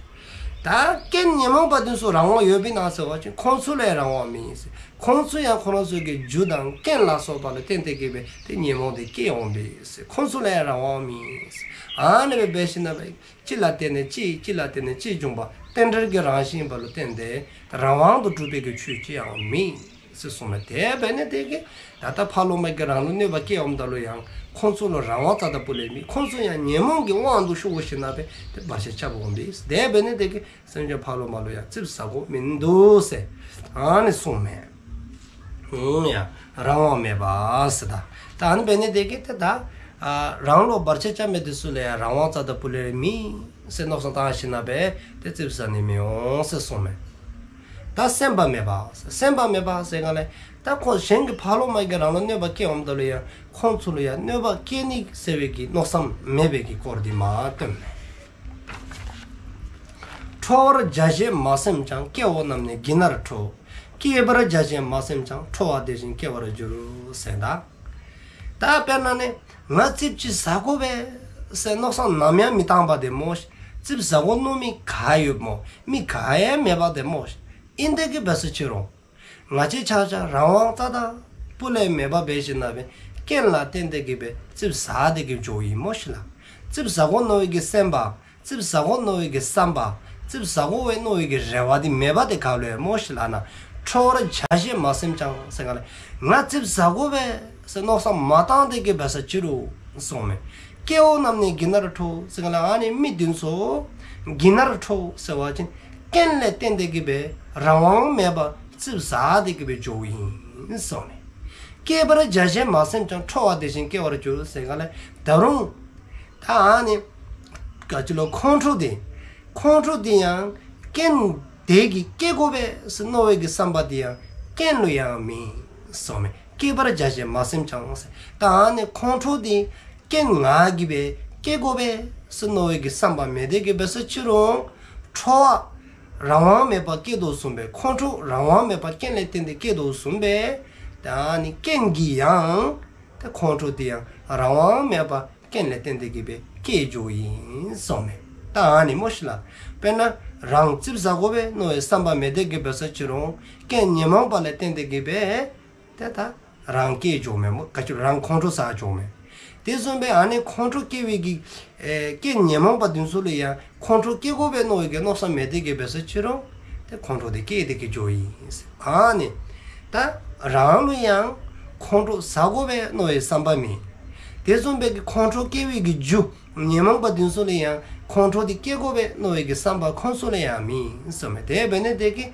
ད་རྐྱེན་ཉོན་མོངས་པ་དེ་ཚུ་རང་དབང་ཡོདཔ་ཨིན་ན་ཟེར་བ་ཅིན་ཁོང་ཚུ་ལུ་ཡང་རང་དབང་མེད། ཁོང་ཚུ་ཡང་ཁོང་ར་ཚུ་གི་རྒྱུ་དང་རྐྱེན་ལ་སོགས་པ་ལུ་བརྟེན་ཏེ་གི་སྦེ་ཏེ་ཉོན་མོངས་དེ་བསྐྱལ་འོང་པས། ཁོང་ཚུ་ལུ་ཡང་རང་དབང་མེད། ཨ་ནི་སྦེ་འབད་ཞིནམ་ལས་གཅིག་ལ་བརྟེན་ནས་གཅིག་གཅིག་ལ་བརྟེན་ནས་གཅིག་འབྱུང་བ་རྟེན་འབྲེལ་གྱི་རང་བཞིན་ཨིནམ་ལུ་བརྟེན་ཏེ་རང་དབང་དུ་གྲུབ་པའི་གི་ཆོས་ཅིག་ཡང་མེད་ཟེར་གསུངས་མས། དེ་འབད་ནི་དེ་གིས་ད་ལྟ་ཕ་རོལ་མ་གིས་རང་ལུ་གནོད་པ་བསྐྱལ་འོངམ་ད་ལུ་ཡང་ཁོང་ཚུ་ལུ་རང་དབང་རྩ་དང་པོ་ལས་མེད། ཁོང་ཚུ་ཡང་ཉོན་མོངས་ཀྱི་དབང་དུ་ཤོར་ཞིནམ་ལས་ཏེ་བར་ཆད་རྐྱབ་འོང་པས། དེ་འབད་ནི་དེ་གིས་སེམས་ཅན་ཕ་རོལ་མ་ལུ་ཡང་ཙིགཔ་ཟ་དགོཔ་མིན་འདུག་ཟེར་ཨ་ནི་གསུངས་མས། ཨུམ་ཡ་རང་དབང་མེད་པ་ཟེར་ད། ད་ཨ་ནི་འབད་ནི་དེ་གིས་ཏེ་ད་ཨ་རང་ལུ་བར་ཆད་རྐྱབ་མི་དེ་ཚུ་ལུ་ཡང་རང་དབང་རྩ་དང་པོ་ལས་མེད་ཟེར་མནོ་བསམ་བཏང་ཞིནམ་ལས་ཏེ་ཙིགཔ་ཟ་ནི་མི་འོང་ཟེར་གསུངས་མས། ད་སེམས་པ་མེད་པ། སེམས་པ་མེད་པ་ཟེར་ག་ལས་ད་ཁོང་གཞན་གྱི་ཕ་རོལ་མ་གིས་རང་ལུ་གནོད་པ་བསྐྱལ་འོངམ་ད་ལུ་ཡང་ཁོང་ཚུ་ལུ་ཡང་གནོད་པ་བསྐྱལ་ནི་ཟེར་བའི་གི་མནོ་བསམ་མེད་པའི་གི་སྐོར་འདི་མ་སྟོནམ་མས། ཁྲོ་བར་བྱ་ཞེས་མ་སེམས་ཀྱང་། སྐྱེ་བོ་རྣམས་ནི་གྱི་ནར་ཁྲོ། སྐྱེ་བར་བྱ་ཞེས་མ་སེམས་ཀྱང་། ཁྲོ་བ་དེ་བཞིན་སྐྱེ་བར་འགྱུར། ཟེར་ད། ད་དཔེར་ན་ནི་ང་ཙིགཔ་ཅིག་ཟ་དགོ་པས་ཟེར་མནོ་བསམ་ནམ་ཡང་མི་བཏང་པ་དེ་སྨོ། ཙིགཔ་ཟ་དགོ་མནོ་མི་ག་ཡོདཔ་སྨོ། མི་ག་ཡང་མེད་པ་དེ་སྨོ། ཨིན་དེ་གིས་འབད་སོ་ཅི་རུང་ང་བཅས་ཆ་ཁྱབ་རང་དབང་རྩ་དང་པོ་ལས་མེད་པར་འབད་ཞིནམ་ལས་རྐྱེན་ལ་བརྟེན་ཏེ་གི་སྦེ་ཙིགཔ་ཟ་སྟེ་གི་འགྱོཝ་ཨིན་སྨོ་ཤིག་ལགས། ཙིགཔ་ཟ་དགོ་མནོ་བའི་གི་སེམས་པ་ཙིགཔ་ཟ་དགོ་མནོ་བའི་གི་བསམ་པ་ཙིགཔ་ཟ་དགོ་པས་མནོ་བའི་གི་རེ་བ་དེ་མེད་པ་དེ་ག་ལུ་ཡང་སྨོ་ཤིག་ལགས་ན། ཁྲོ་བར་བྱ་ཞེས་མ་སེམས་ཀྱང་ཟེར་ག་ལས་ང་ཙིགཔ་ཟ་དགོ་པས་ཟེར་མནོ་བསམ་མ་བཏང་སྟེ་གི་འབད་སོ་ཅི་རུང་གསུངས་མས། སྐྱེ་བོ་རྣམས་ནི་གྱི་ནར་ཁྲོ་ཟེར་ག་ལས་ཨ་ནི་མི་དེ་ཚུ་གྱི་ནར་ཁྲོ་ཟེར་བ་ཅིན་རྐྱེན་ལས་བརྟེན་ཏེ་གི་སྦེ་རང་དབང་མེད་པར་ཙིགཔ་ཟ་སྟེ་གི་སྦེ་འགྱོཝ་ཨིན་གསུངས་མས། སྐྱེ་བར་བྱ་ཞེས་མ་སེམས་ཀྱང་། ཁྲོ་བ་དེ་བཞིན་སྐྱེ་བར་འགྱུར། ཟེར་ག་ལས་ད་རུང་ད་ཨ་ནི་ག་ཅི་ལོ་ཁོང་ཁྲོ་དེ་ཁོང་ཁྲོ་དེ་ཡང་རྐྱེན་དེ་གིས་སྐྱེ་དགོ་པས་ཟེར་མནོ་བའི་གི་བསམ་པ་དེ་ཡང་རྐྱེན་ལུ་ཡང་མེད་གསུངས་མས། སྐྱེ་བར་བྱ་ཞེས་མ་སེམས་ཀྱང་ཟེར། ད་ཨ་ནི་ཁོང་ཁྲོ་དེ་རྐྱེན་ང་གིས་སྦེ་སྐྱེ་དགོ་པས་ཟེར་མནོ་བའི་གི་བསམ་པ་མེད་དེ་གི་འབད་སོ་ཅི་རུང་ཁྲོ་བ་རང་དབང་མེད་པར་སྐྱེ་དོ་བཟུམ་སྦེ་ཁོང་ཁྲོ་རང་དབང་མེད་པར་རྐྱེན་ལས་བརྟེན་ཏེ་སྐྱེ་དོ་བཟུམ་སྦེ་ད་ཨ་ནི་རྐྱེན་གྱིས་ཡང་ད་ཁོང་ཁྲོ་དེ་ཡང་རང་དབང་མེད་པར་རྐྱེན་ལས་བརྟེན་ཏེ་གི་སྦེ་སྐྱེ་འགྱོཝ་ཨིན་གསུངས་མས། ད་ཨ་ནི་སྨོ་ཤིག་ལགས། དཔེར་ན་རང་ཙིགཔ་ཟ་དགོ་པས་མནོ་བའི་བསམ་པ་མེད་དེ་གི་འབད་སོ་ཅི་རུང་རྐྱེན་ཉོན་མོངས་པ་ལས་བརྟེན་ཏེ་གི་སྦེ་ཏེ་ད་རང་སྐྱེ་འགྱོཝ་མས་སྨོ། ག་ཅི་རང་ཁོང་ཁྲོ་ཟ་འགྱོཝ་མས། དེ་བཟུམ་སྦེ་ཨ་ནི་ཁོང་ཁྲོ་སྐྱེ་བའི་གི་ཨེ་རྐྱེན་ཉོན་མོངས་པ་དེ་ཚུ་ལུ་ཡང་ཁོང་ཁྲོ་སྐྱེ་དགོ་པས་མནོ་བའི་གི་མནོ་བསམ་མེད་དེ་གི་འབད་སོ་ཅི་རུང་ཏེ་ཁོང་ཁྲོ་དེ་སྐྱེ་སྟེ་གི་འགྱོཝ་ཨིན། ཨ་ནི་ད་རང་ལུ་ཡང་ཁོང་ཁྲོ་ཟ་དགོ་པས་མནོ་བའི་བསམ་པ་མེད། དེ་བཟུམ་སྦེ་གི་ཁོང་ཁྲོ་སྐྱེ་བའི་གི་རྒྱུ་ཉོན་མོངས་པ་དེ་ཚུ་ལུ་ཡང་ཁོང་ཁྲོ་དེ་སྐྱེ་དགོ་པས་མནོ་བའི་གི་བསམ་པ་ཁོང་ཚུ་ལུ་ཡང་མེད་གསུངས་མས། དེ་འབད་ནི་དེ་གིས་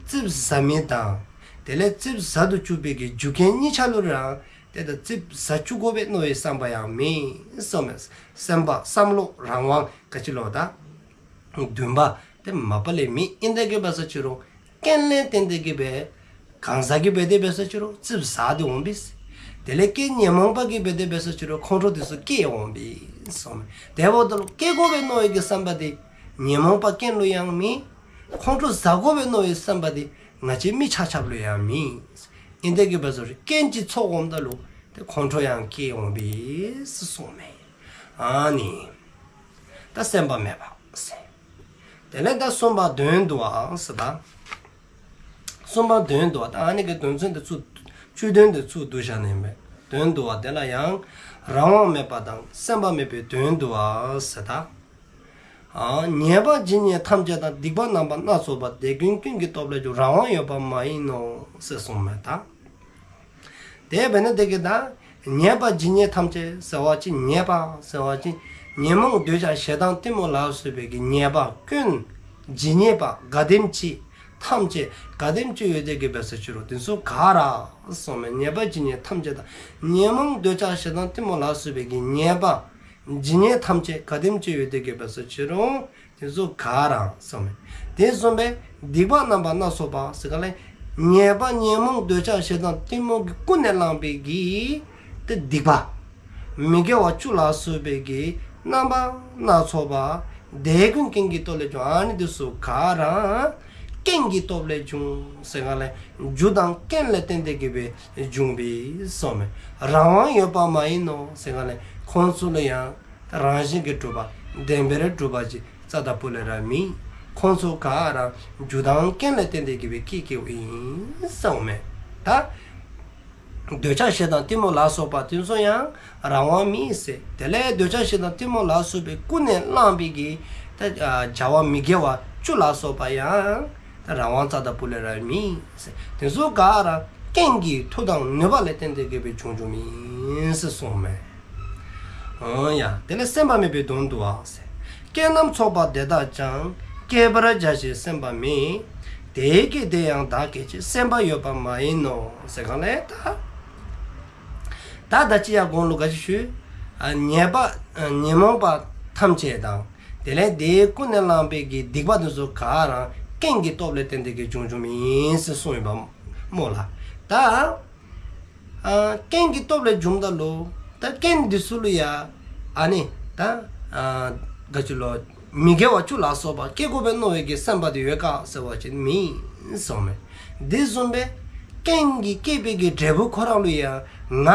ཙིགཔ་ཟ་མི་དང་དེ་ལས་ཙིགཔ་ཟ་དུ་བཅུག་པའི་གི་རྒྱུ་རྐྱེན་གཉིས་ཆ་ལུ་ར་ཏེ་ད་ཙིགཔ་ཟ་བཅུག་དགོ་པས་མནོ་བའི་བསམ་པ་ཡང་མེད་གསུངས་མས། སེམས་པ་བསམ་བློ་རང་དབང་ག་ཅི་ལོ་ད་འདུན་པ་དེ་མ་པ་ལས་མེད། ཨིན་དེ་གི་འབད་སོ་ཅི་རུང་རྐྱེན་ལས་བརྟེན་ཏེ་གི་སྦེ་གང་ཟག་གིས་འབད་དེ་འབད་སོ་ཅི་རུང་ཙིགཔ་ཟ་སྟེ་འོང་པས། དེ་ལས་རྐྱེན་ཉོན་མོངས་པ་གིས་འབད་དེ་འབད་སོ་ཅི་རུང་ཁོང་ཁྲོ་དེ་ཚུ་སྐྱེ་འོང་པས་གསུངས་མས། དེ་འབདཝ་ད་ལུ་སྐྱེ་དགོ་པས་མནོ་བའི་གི་བསམ་པ་དེ་ཉོན་མོངས་པ་རྐྱེན་ལུ་ཡང་མེད། ཁོང་ཁྲོ་ཟ་དགོ་པས་མནོ་བའི་བསམ་པ་དེ་ང་བཅས་མི་ཆ་ཁྱབ་ལུ་ཡང་མེད། ཨིན་དེ་གི་འབད་སོ་ཅི་རྐྱེན་ཅིག་ཚོགས་འོངམ་ད་ལུ་ཏེ་ཁོང་ཁྲོ་ཡང་སྐྱེ་འོང་པས་གསུངས་མས། ཨ་ནི་ད་སེམས་པ་མེད་པ་ཟེར། དེ་ལས་ད་གསུམ་པ་དོན་བསྡུ་བ་ཟེར་ད། གསུམ་པ་དོན་བསྡུ་བ་ད་ཨ་ནི་གི་དོན་ཚན་དེ་ཚུ་བཅུད་དོན་དེ་ཚུ་བསྡུ་བཞག་ནི་ཨིན་པས། དོན་བསྡུ་བ་དེ་ལ་ཡང་རང་དབང་མེད་པ་དང་སེམས་པ་མེད་པའི་དོན་བསྡུ་བ་ཟེར་ད། ཨ་ཉེས་པ་ཇི་སྙེད་ཐམས་ཅད་དང་། སྡིག་པ་རྣམ་པ་སྣ་ཚོགས་པ། དེ་ཀུན་ཀུན་གྱིས་སྟོབས་ལས་བྱུང་། རང་དབང་ཡོད་པ་མ་ཡིན་ནོ་ཟེར་གསུངས་མས་ད། དེ་འབདཝ་ལས་བརྟེན་ད་ཉེས་པ་ཇི་སྙེད་ཐམས་ཅད་ཟེར་བ་ཅིན་ཉེས་པ་ཟེར་བ་ཅིན་ཉོན་མོངས་འདོད་ཆགས་ཞེ་སྡང་གཏི་མུག་ལ་སོགས་པའི་གི་ཉེས་པ་ཀུན་ཇི་སྙེད་པ་ག་དེམ་ཅིག་ཐམས་ཅད་ག་དེམ་ཅིག་ཡོད་དེ་གི་འབད་སོ་ཅི་རུང་དེ་ཚུ་ག་ར་གསུངས་མས། ཉེས་པ་ཇི་སྙེད་ཐམས་ཅད་དང་། ཉོན་མོངས་འདོད་ཆགས་ཞེ་སྡང་གཏི་མུག་ལ་སོགས་པའི་གི་ཉེས་པ་ཇི་སྙེད་ཐམས་ཅད་ག་དེམ་ཅིག་ཡོད་དེ་གི་འབད་སོ་ཅི་རུང་དེ་ཚུ་ག་ར་གསུངས་མས། དེ་བཟུམ་སྦེ་སྡིག་པ་རྣམ་པ་སྣ་ཚོགས་པ་ཟེར་ག་ལས་ཉེས་པ་ཉོན་མོངས་འདོད་ཆགས་ཞེ་སྡང་གཏི་མུག་གིས་ཀུན་ནས་བསླངས་པའི་གི་ཏེ་སྡིག་པ་མི་དགེ་བ་བཅུ་ལ་སོགས་པའི་གི་རྣམ་པ་སྣ་ཚོགས་པ། དེ་ཀུན་རྐྱེན་གྱི་སྟོབས་ལས་བྱུང་། ཨ་ནི་དེ་ཚུ་ག་ར་རྐྱེན་གྱི་སྟོབས་ལས་བྱུང་ཟེར་ག་ལས་རྒྱུ་དང་རྐྱེན་ལས་བརྟེན་ཏེ་གི་སྦེ་བྱུང་བས་གསུངས་མས། རང་དབང་ཡོད་པ་མ་ཡིན་ནོ་ཟེར་ག་ལས་ཁོང་ཚུ་ལུ་ཡང་རང་བཞིན་གྱིས་གྲུབ་པ་བདེན་པར་གྲུབ་པ་ཅིག་རྩ་དང་སྤུ་ལས་ར་མེད། ཁོང་ཚུ་ག་ར་རྒྱུ་དང་རྐྱེན་ལས་བརྟེན་ཏེ་གི་སྦེ་སྐྱེ་སྐྱེཝ་ཨིན་གསུངས་མས་ད། འདོད་ཆགས་ཞེ་སྡང་གཏི་མུག་ལ་སོགས་པ་དེ་ཚུ་ཡང་རང་དབང་མེད་ཟེར། དེ་ལས་འདོད་ཆགས་ཞེ་སྡང་གཏི་མུག་ལ་སོགས་པའི་ཀུན་ནས་བསླངས་པའི་གི་ད་བྱ་བ་མི་དགེ་བ་བཅུ་ལ་སོགས་པ་ཡང་ད་རང་དབང་རྩ་དང་སྤུ་ལས་ར་མེད་ཟེར། དེ་ཚུ་ག་ར་རྐྱེན་གྱི་མཐུ་དང་ནུས་པ་ལས་བརྟེན་ཏེ་གི་སྦེ་བྱུང་བྱུངམ་ཨིན་ཟེར་གསུངས་མས། འོ་ཡ། དེ་ལས་སེམས་པ་མེད་པའི་དོན་བསྡུ་བ་ཟེར། རྐྱེན་རྣམས་ཚོགས་པ་དེ་དག་ཀྱང་། སྐྱེད་པར་བྱ་ཞེས་སེམས་པ་མེད། དེ་ཡི་སྐྱེ་དེ་ཡང་བདག་སྐྱེད་ཅེས། སེམས་པ་ཡོད་པ་མ་ཡིན་ནོ་ཟེར་ག་ལས་ད། ད་ད་ཅི་ཡང་གོང་ལུ་ག་ཅི་ཞུ། ཨ་ཉེས་པ་ཨ་ཉོན་མོངས་པ་ཐམས་ཅད་དང་། དེ་ལས་དེ་ཀུན་ནས་བསླངས་པའི་གི་སྡིག་པ་དེ་ཚུ་ག་ར་རྐྱེན་གྱི་སྟོབས་ལས་བརྟེན་ཏེ་གི་བྱུང་བྱུངམ་ཨིན་ཟེར་གསུངས་ཡོདཔ་སྨོ་ལགས། ད་ཨ་རྐྱེན་གྱི་སྟོབས་ལས་བྱུངམ་ད་ལུ་ད་རྐྱེན་དེ་ཚུ་ལུ་ཡང་ཨ་ནི་ད་ཨ་ག་ཅི་ལོ་མི་དགེ་བ་བཅུ་ལ་སོགས་པ་སྐྱེད་དགོ་པས་མནོ་བའི་གི་བསམ་པ་དེ་ཡོད་ག་ཟེར་བ་ཅིན་མེད་གསུངས་མས། དེ་བཟུམ་སྦེ་རྐྱེན་གྱིས་བསྐྱེད་པའི་གི་འབྲས་བུ་ཁོ་ར་ལུ་ཡང་ང་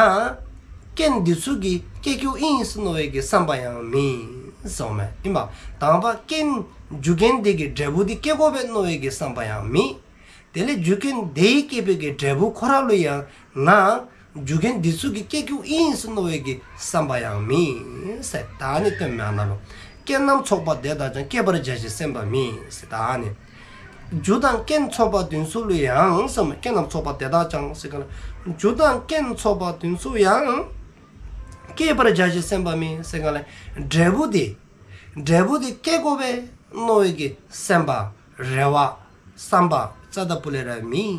རྐྱེན་དེ་ཚུ་གིས་སྐྱེ་སྐྱེཝ་ཨིན་ཟེར་མནོ་བའི་གི་བསམ་པ་ཡང་མེད་གསུངས་མས། ཨིན་པ། དང་པ་རྐྱེན་རྒྱུ་རྐྱེན་དེ་གི་འབྲས་བུ་དེ་སྐྱེད་དགོ་པས་མནོ་བའི་གི་བསམ་པ་ཡང་མེད། དེ་ལས་རྒྱུ་རྐྱེན་དེ་ཡིས་བསྐྱེད་པའི་གི་འབྲས་བུ་ཁོ་ར་ལུ་ཡང་ང་རྒྱུ་རྐྱེན་དེ་ཚུ་གིས་སྐྱེ་སྐྱེཝ་ཨིན་ཟེར་མནོ་བའི་གི་བསམ་པ་ཡང་མེད་ཟེར། ད་ཨ་ནི་སྟོནམ་མས་ཨ་ན་ལུ། རྐྱེན་རྣམས་ཚོགས་པ་དེ་དག་ཀྱང་། སྐྱེད་པར་བྱ་ཞེས་སེམས་པ་མེད་ཟེར། ད་ཨ་ནི་རྒྱུ་དང་རྐྱེན་ཚོགས་པ་དེ་ཚུ་ལུ་ཡང་གསུངས་མས། རྐྱེན་རྣམས་ཚོགས་པ་དེ་དག་ཀྱང་ཟེར་ག་ལས་རྒྱུ་དང་རྐྱེན་ཚོགས་པ་དེ་ཚུ་ཡང་སྐྱེད་པར་བྱ་ཞེས་སེམས་པ་མེད་ཟེར་ག་ལས་འབྲས་བུ་དེ་འབྲས་བུ་དེ་སྐྱེད་དགོ་པས་མནོ་བའི་གི་སེམས་པ་རེ་བ་བསམ་པ་རྩ་དང་སྤུ་ལས་ར་མེད་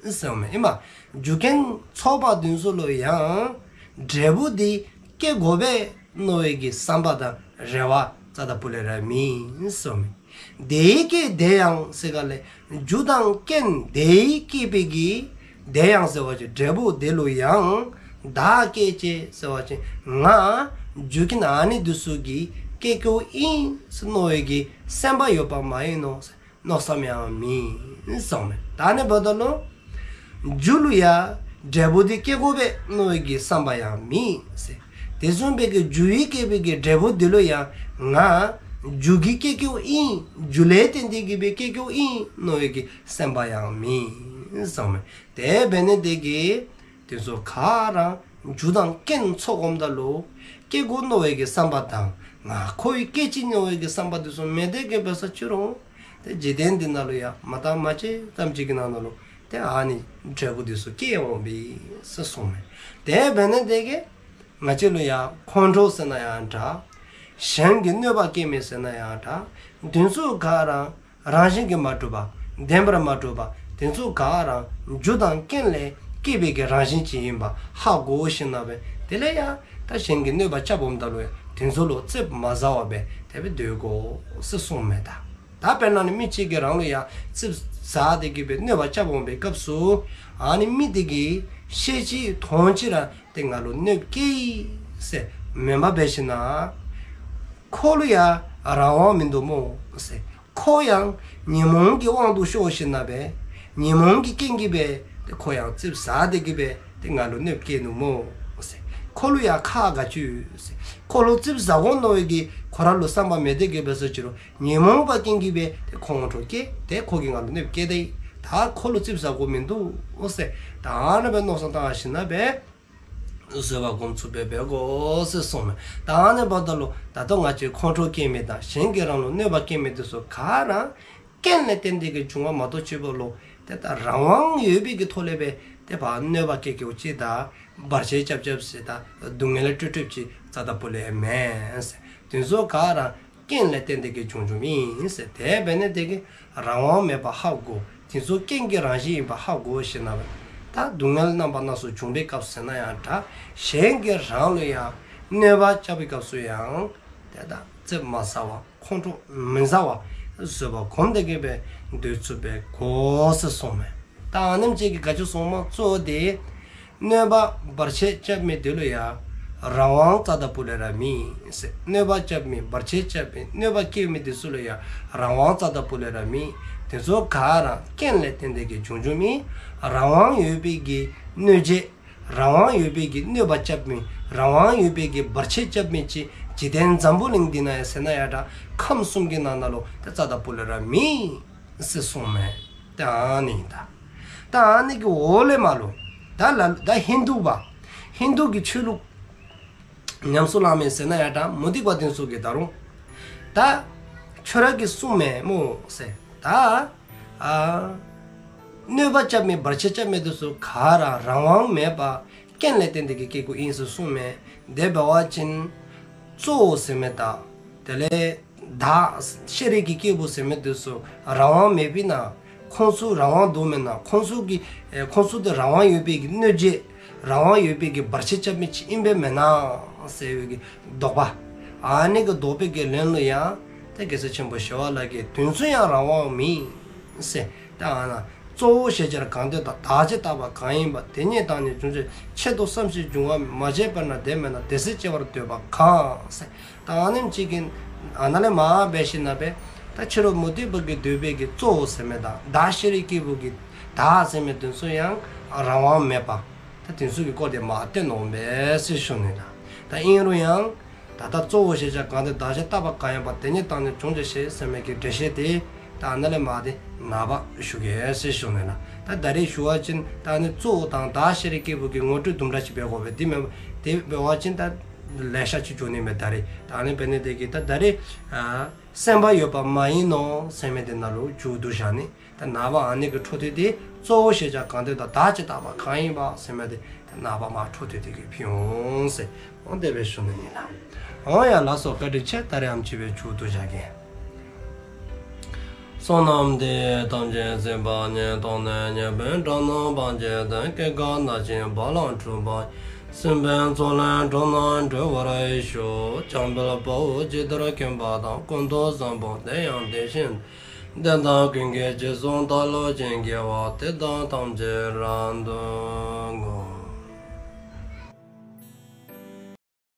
གསུངས་མས། ཨིན་པ། རྒྱུ་རྐྱེན་ཚོགས་པ་དེ་ཚུ་ལུ་ཡང་འབྲས་བུ་དེ་སྐྱེད་དགོ་པས་མནོ་བའི་གི་བསམ་པ་དང་རེ་བ་རྩ་དང་སྤུ་ལས་ར་མེད་གསུངས་མས། དེ་ཡིས་སྐྱེ་དེ་ཡང་ཟེར་ག་ལས་རྒྱུ་དང་རྐྱེན་དེ་ཡིས་བསྐྱེད་པའི་གི་དེ་ཡང་ཟེར་བ་ཅིན་འབྲས་བུ་དེ་ལུ་ཡང་བདག་སྐྱེད་ཅེས་ཟེར་བ་ཅིན་ང་རྒྱུ་རྐྱེན་ཨ་ནི་དེ་ཚུ་གིས་སྐྱེ་སྐྱེཝ་ཨིན་ཟེར་མནོ་བའི་གི་སེམས་པ་ཡོད་པ་མ་ཡིན་ནོ་ཟེར། མནོ་བསམ་ཡང་མེད་གསུངས་མས། ད་ཨ་ནི་འབདཝ་ད་ལུ་རྒྱུ་ལུ་ཡང་འབྲས་བུ་དེ་སྐྱེད་དགོ་པས་མནོ་བའི་གི་བསམ་པ་ཡང་མེད་ཟེར། དེ་བཟུམ་སྦེ་གི་རྒྱུ་ཡིས་བསྐྱེད་པའི་གི་འབྲས་བུ་དེ་ལུ་ཡང་ང་རྒྱུ་གིས་སྐྱེ་སྐྱེཝ་ཨིན། རྒྱུ་ལས་བརྟེན་ཏེ་གི་སྦེ་སྐྱེ་སྐྱེཝ་ཨིན་མནོ་བའི་གི་སེམས་པ་ཡང་མེད་གསུངས་མས། དེ་འབདཝ་ལས་བརྟེན་དེ་གིས་དེ་ཚུ་ག་ར་རྒྱུ་དང་རྐྱེན་ཚོགས་འོངམ་ད་ལུ་སྐྱེ་དགོ་མནོ་བའི་གི་བསམ་པ་དང་ང་ཁོ་གིས་སྐྱེད་ཅིག་མནོ་བའི་གི་བསམ་པ་དེ་ཚུ་མེད་དེ་གི་འབད་སོ་ཅི་རུང་ཏེ་འཇིག་རྟེན་འདི་ནང་ལུ་ཡང་མ་བརྟགས་མ་དཔྱད་ཙམ་ཅིག་གི་ནང་ན་ལུ་ཏེ་ཨ་ནི་འབྲས་བུ་དེ་ཚུ་སྐྱེ་འོང་པས་ཟེར་གསུངས་མས། དེ་འབདཝ་ལས་བརྟེན་དེ་གིས་ང་བཅས་ལུ་ཡང་ཁོང་ཁྲོ་ཟེར་ན་ཡང་འདྲ། གཞན་གྱིས་གནོད་པ་བསྐྱལ་མི་ཟེར་ན་ཡང་འདྲ། དེ་ཚུ་ག་ར་རང་བཞིན་གྱིས་མ་གྲུབ་པ་བདེན་པར་མ་གྲུབ་པ་དེ་ཚུ་ག་ར་རྒྱུ་དང་རྐྱེན་ལས་སྐྱེས་པའི་གི་རང་བཞིན་ཅིག་ཨིནམ་ཧ་གོ་ཞིནམ་ལས་དེ་ལས་ཡང་ད་གཞན་གྱིས་གནོད་པ་རྐྱབ་འོངམ་ད་ལུ་ཡང་དེ་ཚུ་ལུ་ཙིགཔ་མ་ཟ་བར་སྦེ་དེ་སྦེ་སྡོད་དགོ་ཟེར་གསུངས་མས་ད། ད་དཔེར་ན་ནི་མི་གཅིག་གིས་རང་ལུ་ཡང་ཙིགཔ་ཟ་སྟེ་གི་སྦེ་གནོད་པ་རྐྱབ་འོང་པའི་སྐབས་སུ་ཨ་ནི་མི་དེ་གིས་ཤེས་ཅི་མཐོང་ཅི་ར་ཏེ་ང་ལུ་གནོདཔ་བཀལ་ཡི་ཟེར་མེན་པར་འབད་ཞིནམ་ལས་ཁོ་ལུ་ཡང་རང་དབང་མིན་འདུག་སྨོ་ཟེར། ཁོ་ཡང་ཉོན་མོངས་ཀྱི་དབང་དུ་ཤོར་ཞིནམ་ལས་ཉོན་མོངས་ཀྱི་རྐྱེན་གྱིས་སྦེ་ཏེ་ཁོ་ཡང་ཙིགཔ་ཟ་སྟེ་གི་སྦེ་ཏེ་ང་ལུ་གནོདཔ་བཀལ་ནུག་སྨོ་ཟེར། ཁོ་ལུ་ཡང་ཁག་ག་ཅི་ཡོད་ཟེར། ཁོ་ལུ་ཙིགཔ་ཟ་དགོ་མནོ་བའི་གི་ཁོ་ར་ལུ་བསམ་པ་མེད་དེ་གི་འབད་སོ་ཅི་རུང་ཉོན་མོངས་པ་རྐྱེན་གྱིས་སྦེ་ཏེ་ཁོང་ཁྲོ་སྐྱེ། ཏེ་ཁོ་གིས་ང་ལུ་གནོདཔ་བཀལ་ཏེ་ད་ཁོ་ལུ་ཙིགཔ་ཟ་དགོཔ་མིན་འདུག་ཟེར། ད་ཨ་ནི་སྦེ་མནོ་བསམ་བཏང་ཞིནམ་ལས་ བཟོད་པ་སྒོམ་ཚུགསཔ་སྦེ་འབད་དགོ་ཟེར་གསུངསམ་མས། ད་ཨ་ནི་འབདཝ་ད་ལུ་ད་ལྟོ་ང་བཅས་ཁོང་ཁྲོ་སྐྱེ་མི་དང་གཞན་གྱིས་རང་ལུ་གནོད་པ་བསྐྱལ་མི་དེ་ཚུ་ག་ར་རྐྱེན་ལས་བརྟེན་ཏེ་གིས་བྱུངམ་མ་གཏོགས་ཅིག་པོ་ལུ་ཏེ་ད་རང་དབང་ཡོད་པའི་གི་ཐོག་ལས་སྦེ་ཏེ་ཕར་གནོད་པ་བསྐྱལ་བསྐྱལཝ་ཅིག་དང་བར་ཆད་རྐྱབ་རྐྱབ་ཟེར་ད་སྡུག་བསྔལ་སྤྲོད་སྤྲོདཔ་ཅིག་རྩ་དང་སྤུ་ལས་མེན་ཟེར། དེ་ཚུ་ག་ར་རྐྱེན་ལས་བརྟེན་ཏེ་གིས་བྱུང་བྱུངམ་ཨིན་ཟེར། དེ་འབད་ནི་དེ་གིས་རང་དབང་མེདཔ་ཧ་གོ། དེ་ཚུ་རྐྱེན་གྱི་རང་བཞིན་ཨིནམ་ཧ་གོ་ཞིནམ་ལས་ད་སྡུག་བསྔལ་རྣམ་པ་སྣ་ཚོགས་བྱུང་པའི་སྐབས་ཟེར་ན་ཡང་འདྲ། གཞན་གྱིས་རང་ལུ་ཡང་གནོད་པ་རྐྱབ་པའི་སྐབས་སུ་ཡང་ཏེ་ད་ཙིགཔ་མ་ཟ་བར་ཁོང་ཁྲོ་མི་ཟ་བར་བཟོད་པ་སྒོམ་སྟེ་གིས་སྦེ་སྡོད་ཚུགསཔ་སྦེ་དགོ་ཟེར་གསུངསམ་མས། ད་ཨ་ནེམ་ཅིག་གིས་ག་ཅི་གསུངསམ་མས། གཙོ་བོ་དེ་གནོད་པ་བར་ཆད་རྐྱབ་མི་དེ་ལུ་ཡང་རང་དབང་རྩ་དང་སྤུ་ལས་ར་མེད་ཟེར། གནོད་པ་རྐྱབ་མི་བར་ཆད་རྐྱབ་མི་གནོད་པ་བསྐྱལ་མི་དེ་ཚུ་ལུ་ཡང་རང་དབང་རྩ་དང་སྤུ་ལས་ར་མེད། དེ་ཚུ་ག་ར་རྐྱེན་ལས་བརྟེན་ཏེ་གིས་བྱུང་བྱུངམ་ཨིན། རང་དབང་ཡོད་པའི་གི་གནོད་བྱེད་རང་དབང་ཡོད་པའི་གི་གནོད་པ་རྐྱབ་མི་རང་དབང་ཡོད་པའི་གི་བར་ཆད་རྐྱབ་མི་ཅིག་འཇིག་རྟེན་འཛམ་བུ་གླིང་འདི་ན་ཡང་ཟེར་ན་ཡང་འདྲ་ཁམས་གསུམ་གྱི་ནང་ན་ལུ་ཏེ་རྩ་དང་སྤུ་ལས་ར་མེད་ཟེར་གསུངསམ་མས། ཏེ་ཨ་ནི་ཨིན་ད། ད་ཨ་ནི་གི་འོག་ལས་མར་ལུ་ད་ལ་ད་ཧིན་དུ་པ་ཧིན་དུ་གི་ཆོས་ལུགས་ཉམས་སུ་བླངས་མི་ཟེར་ན་ཡང་འདྲ་མུ་སྟེགས་པ་དེ་ཚུ་གིས་ད་རུང་ད་ཁྱོད་ར་གིས་གསུངསམ་མས་སྨོ་ཟེར། ད་ཨ་གནོད་པ་རྐྱབ་མི་བར་ཆད་རྐྱབ་མི་དེ་ཚུ་ག་ར་རང་དབང་མེད་པར་རྐྱེན་ལས་བརྟེན་ཏེ་གིས་སྐྱེ་དགོཔ་ཨིན་ཟེར་གསུངསམ་མས། དེ་འབད་བ་ཅིན་གཙོ་བོ་ཟེར་མི་དང་དེ་ལས་བདག་ཤེས་རིག་གི་སྐྱེས་བུ་ཟེར་མི་དེ་ཚུ་རང་དབང་མེད་པའི་ནང་ཁོང་ཚུ་རང་དབང་འདུག་མེན་ན། ཁོང་ཚུ་གི་ཨེ་ཁོང་ཚུ་དེ་རང་དབང་ཡོད་པའི་གི་གནོད་བྱེད་རང་དབང་ཡོད་པའི་གི་བར་ཆད་རྐྱབ་མི་ཅིག་ཨིན་པས་མེན་ན་ཟེར་བའི་གི་དོགས་པ། ཨ་ནི་གི་དོགས་པའི་གི་ལན་ལུ་ཡང་ཏེ་རྒྱལ་སྲས་ཆེན་པོ་ཞི་བ་ལྷ་གིས་དེ་ཚུ་ཡང་རང་དབང་མེད་ཟེར། ཏེ་ཨ་ན་གཙོ་བོ་ཞེས་བྱར་གང་འདོད་དང་། བདག་ཅེས་བཏགས་པ་གང་ཡིན་པ། དེ་ཉིད་བདག་ཉིད་འབྱུང་བྱེད་ཆེད་དུ་བསམ་ཞིང་འབྱུང་བ་མེད། མ་བྱས་པས་ན་དེ་མེད་ན། དེ་སྲིད་སྐྱེ་བར་འདོད་པ་གང་ཟེར། ད་ཨ་ནེམ་ཅིག་གིས་ཨ་ན་ལས་མར་འབད་ཞིནམ་ལས་ད་ཕྱི་རོལ་མུ་སྟེགས་པ་གིས་འདོད་པའི་གི་གཙོ་བོ་ཟེར་མི་དང་བདག་ཤེས་རིག་སྐྱེས་བུ་གི་བདག་ཟེར་མི་དེ་ཚུ་ཡང་རང་དབང་མེད་པ། ད་དེ་ཚུ་གི་སྐོར་དེ་མར་བསྟན་འོང་པས་ཟེར་ཞུ་ནི་ལགས། ད་ཨིན་རུང་ཡང་ད་ལྟ་གཙོ་བོ་ཞེས་བྱར་གང་འདོད་དང་། བདག་ཅེས་བཏགས་པ་གང་ཡིན་པ། དེ་ཉིད་བདག་ཉིད་འབྱུང་བྱེད་ཞེས་ཟེར་མི་གི་འགྲེལ་བཤད་དེ་ད་ཨ་ན་ལས་མར་དེ་ནངས་པ་ཞུ་གེ་ཟེར་ཞུ་ནི་ལགས། ད་ད་རེས་ཞུ་བ་ཅིན་ད་ཨ་ནི་གཙོ་བོ་དང་བདག་ཤེས་རིག་སྐྱེས་བུ་གི་ངོ་སྤྲོད་དུམ་གྲ་ཅིག་འབད་དགོ་པས། དེ་མེན་དེ་འབད་བ་ཅིན་ད་ལེ་ཤ་ཅིག་འགྱོ་ནི་མས། ད་རེས་ད་ཨ་ནི་འབད་ནི་དེ་གིས་ད་ད་རེས་ཨ་སེམས་པ་ཡོད་པ་མ་ཡིན་ནོ་ཟེར་མི་དེ་ནང་ལུ་མཇུག་བསྡུ་བཞག་ནི། ད་ནངས་པ་ཨ་ནི་གི་འཕྲོ་མཐུད་དེ་གཙོ་བོ་ཞེས་བྱར་གང་འདོད་དང་། བདག་ཅེས་བཏགས་པ་གང་ཡིན་པ་ཟེར་མི་དེ་ད་ནངས་པ་མར་འཕྲོ་མཐུད་དེ་གིས་ཕུལ་འོང་ཟེར། འོང་དེ་སྦེ་ཞུ་ནི་ཨིན་ལགས། འོང་ཡ་ལགས་སོ། བཀའ་དྲིན་ཆེ། ད་རེས་ཨ་ནེམ་ཅིག་སྦེ་མཇུག་བསྡུ་བཞག་གེ། བསོད་ནམས་འདི་ཡིས་ཐམས་ཅད་གཟིགས་པ་ཉིད། ཐོབ་ནས་ཉེས་པའི་དགྲ་རྣམས་ཕམ་བྱས་ཏེ། སྐྱེ་རྒ་ན་འཆིའི་རྦ་རླབས་འཁྲུགས་པ་ཡི། སྲིད་པའི་མཚོ་ལས་འགྲོ་བ་སྒྲོལ་བར་ཤོག། འཇམ་དཔལ་དཔའ་བོས་ཇི་ལྟར་མཁྱེན་པ་དང་། ཀུན་ཏུ་བཟང་པོ་དེ་ཡང་དེ་བཞིན་ཏེ། དེ་དག་ཀུན་གྱི་རྗེས་སུ་བདག་སློབ་ཅིང་། དགེ་བ་འདི་དག་ཐམས་ཅད་རབ་ཏུ་བསྔོ།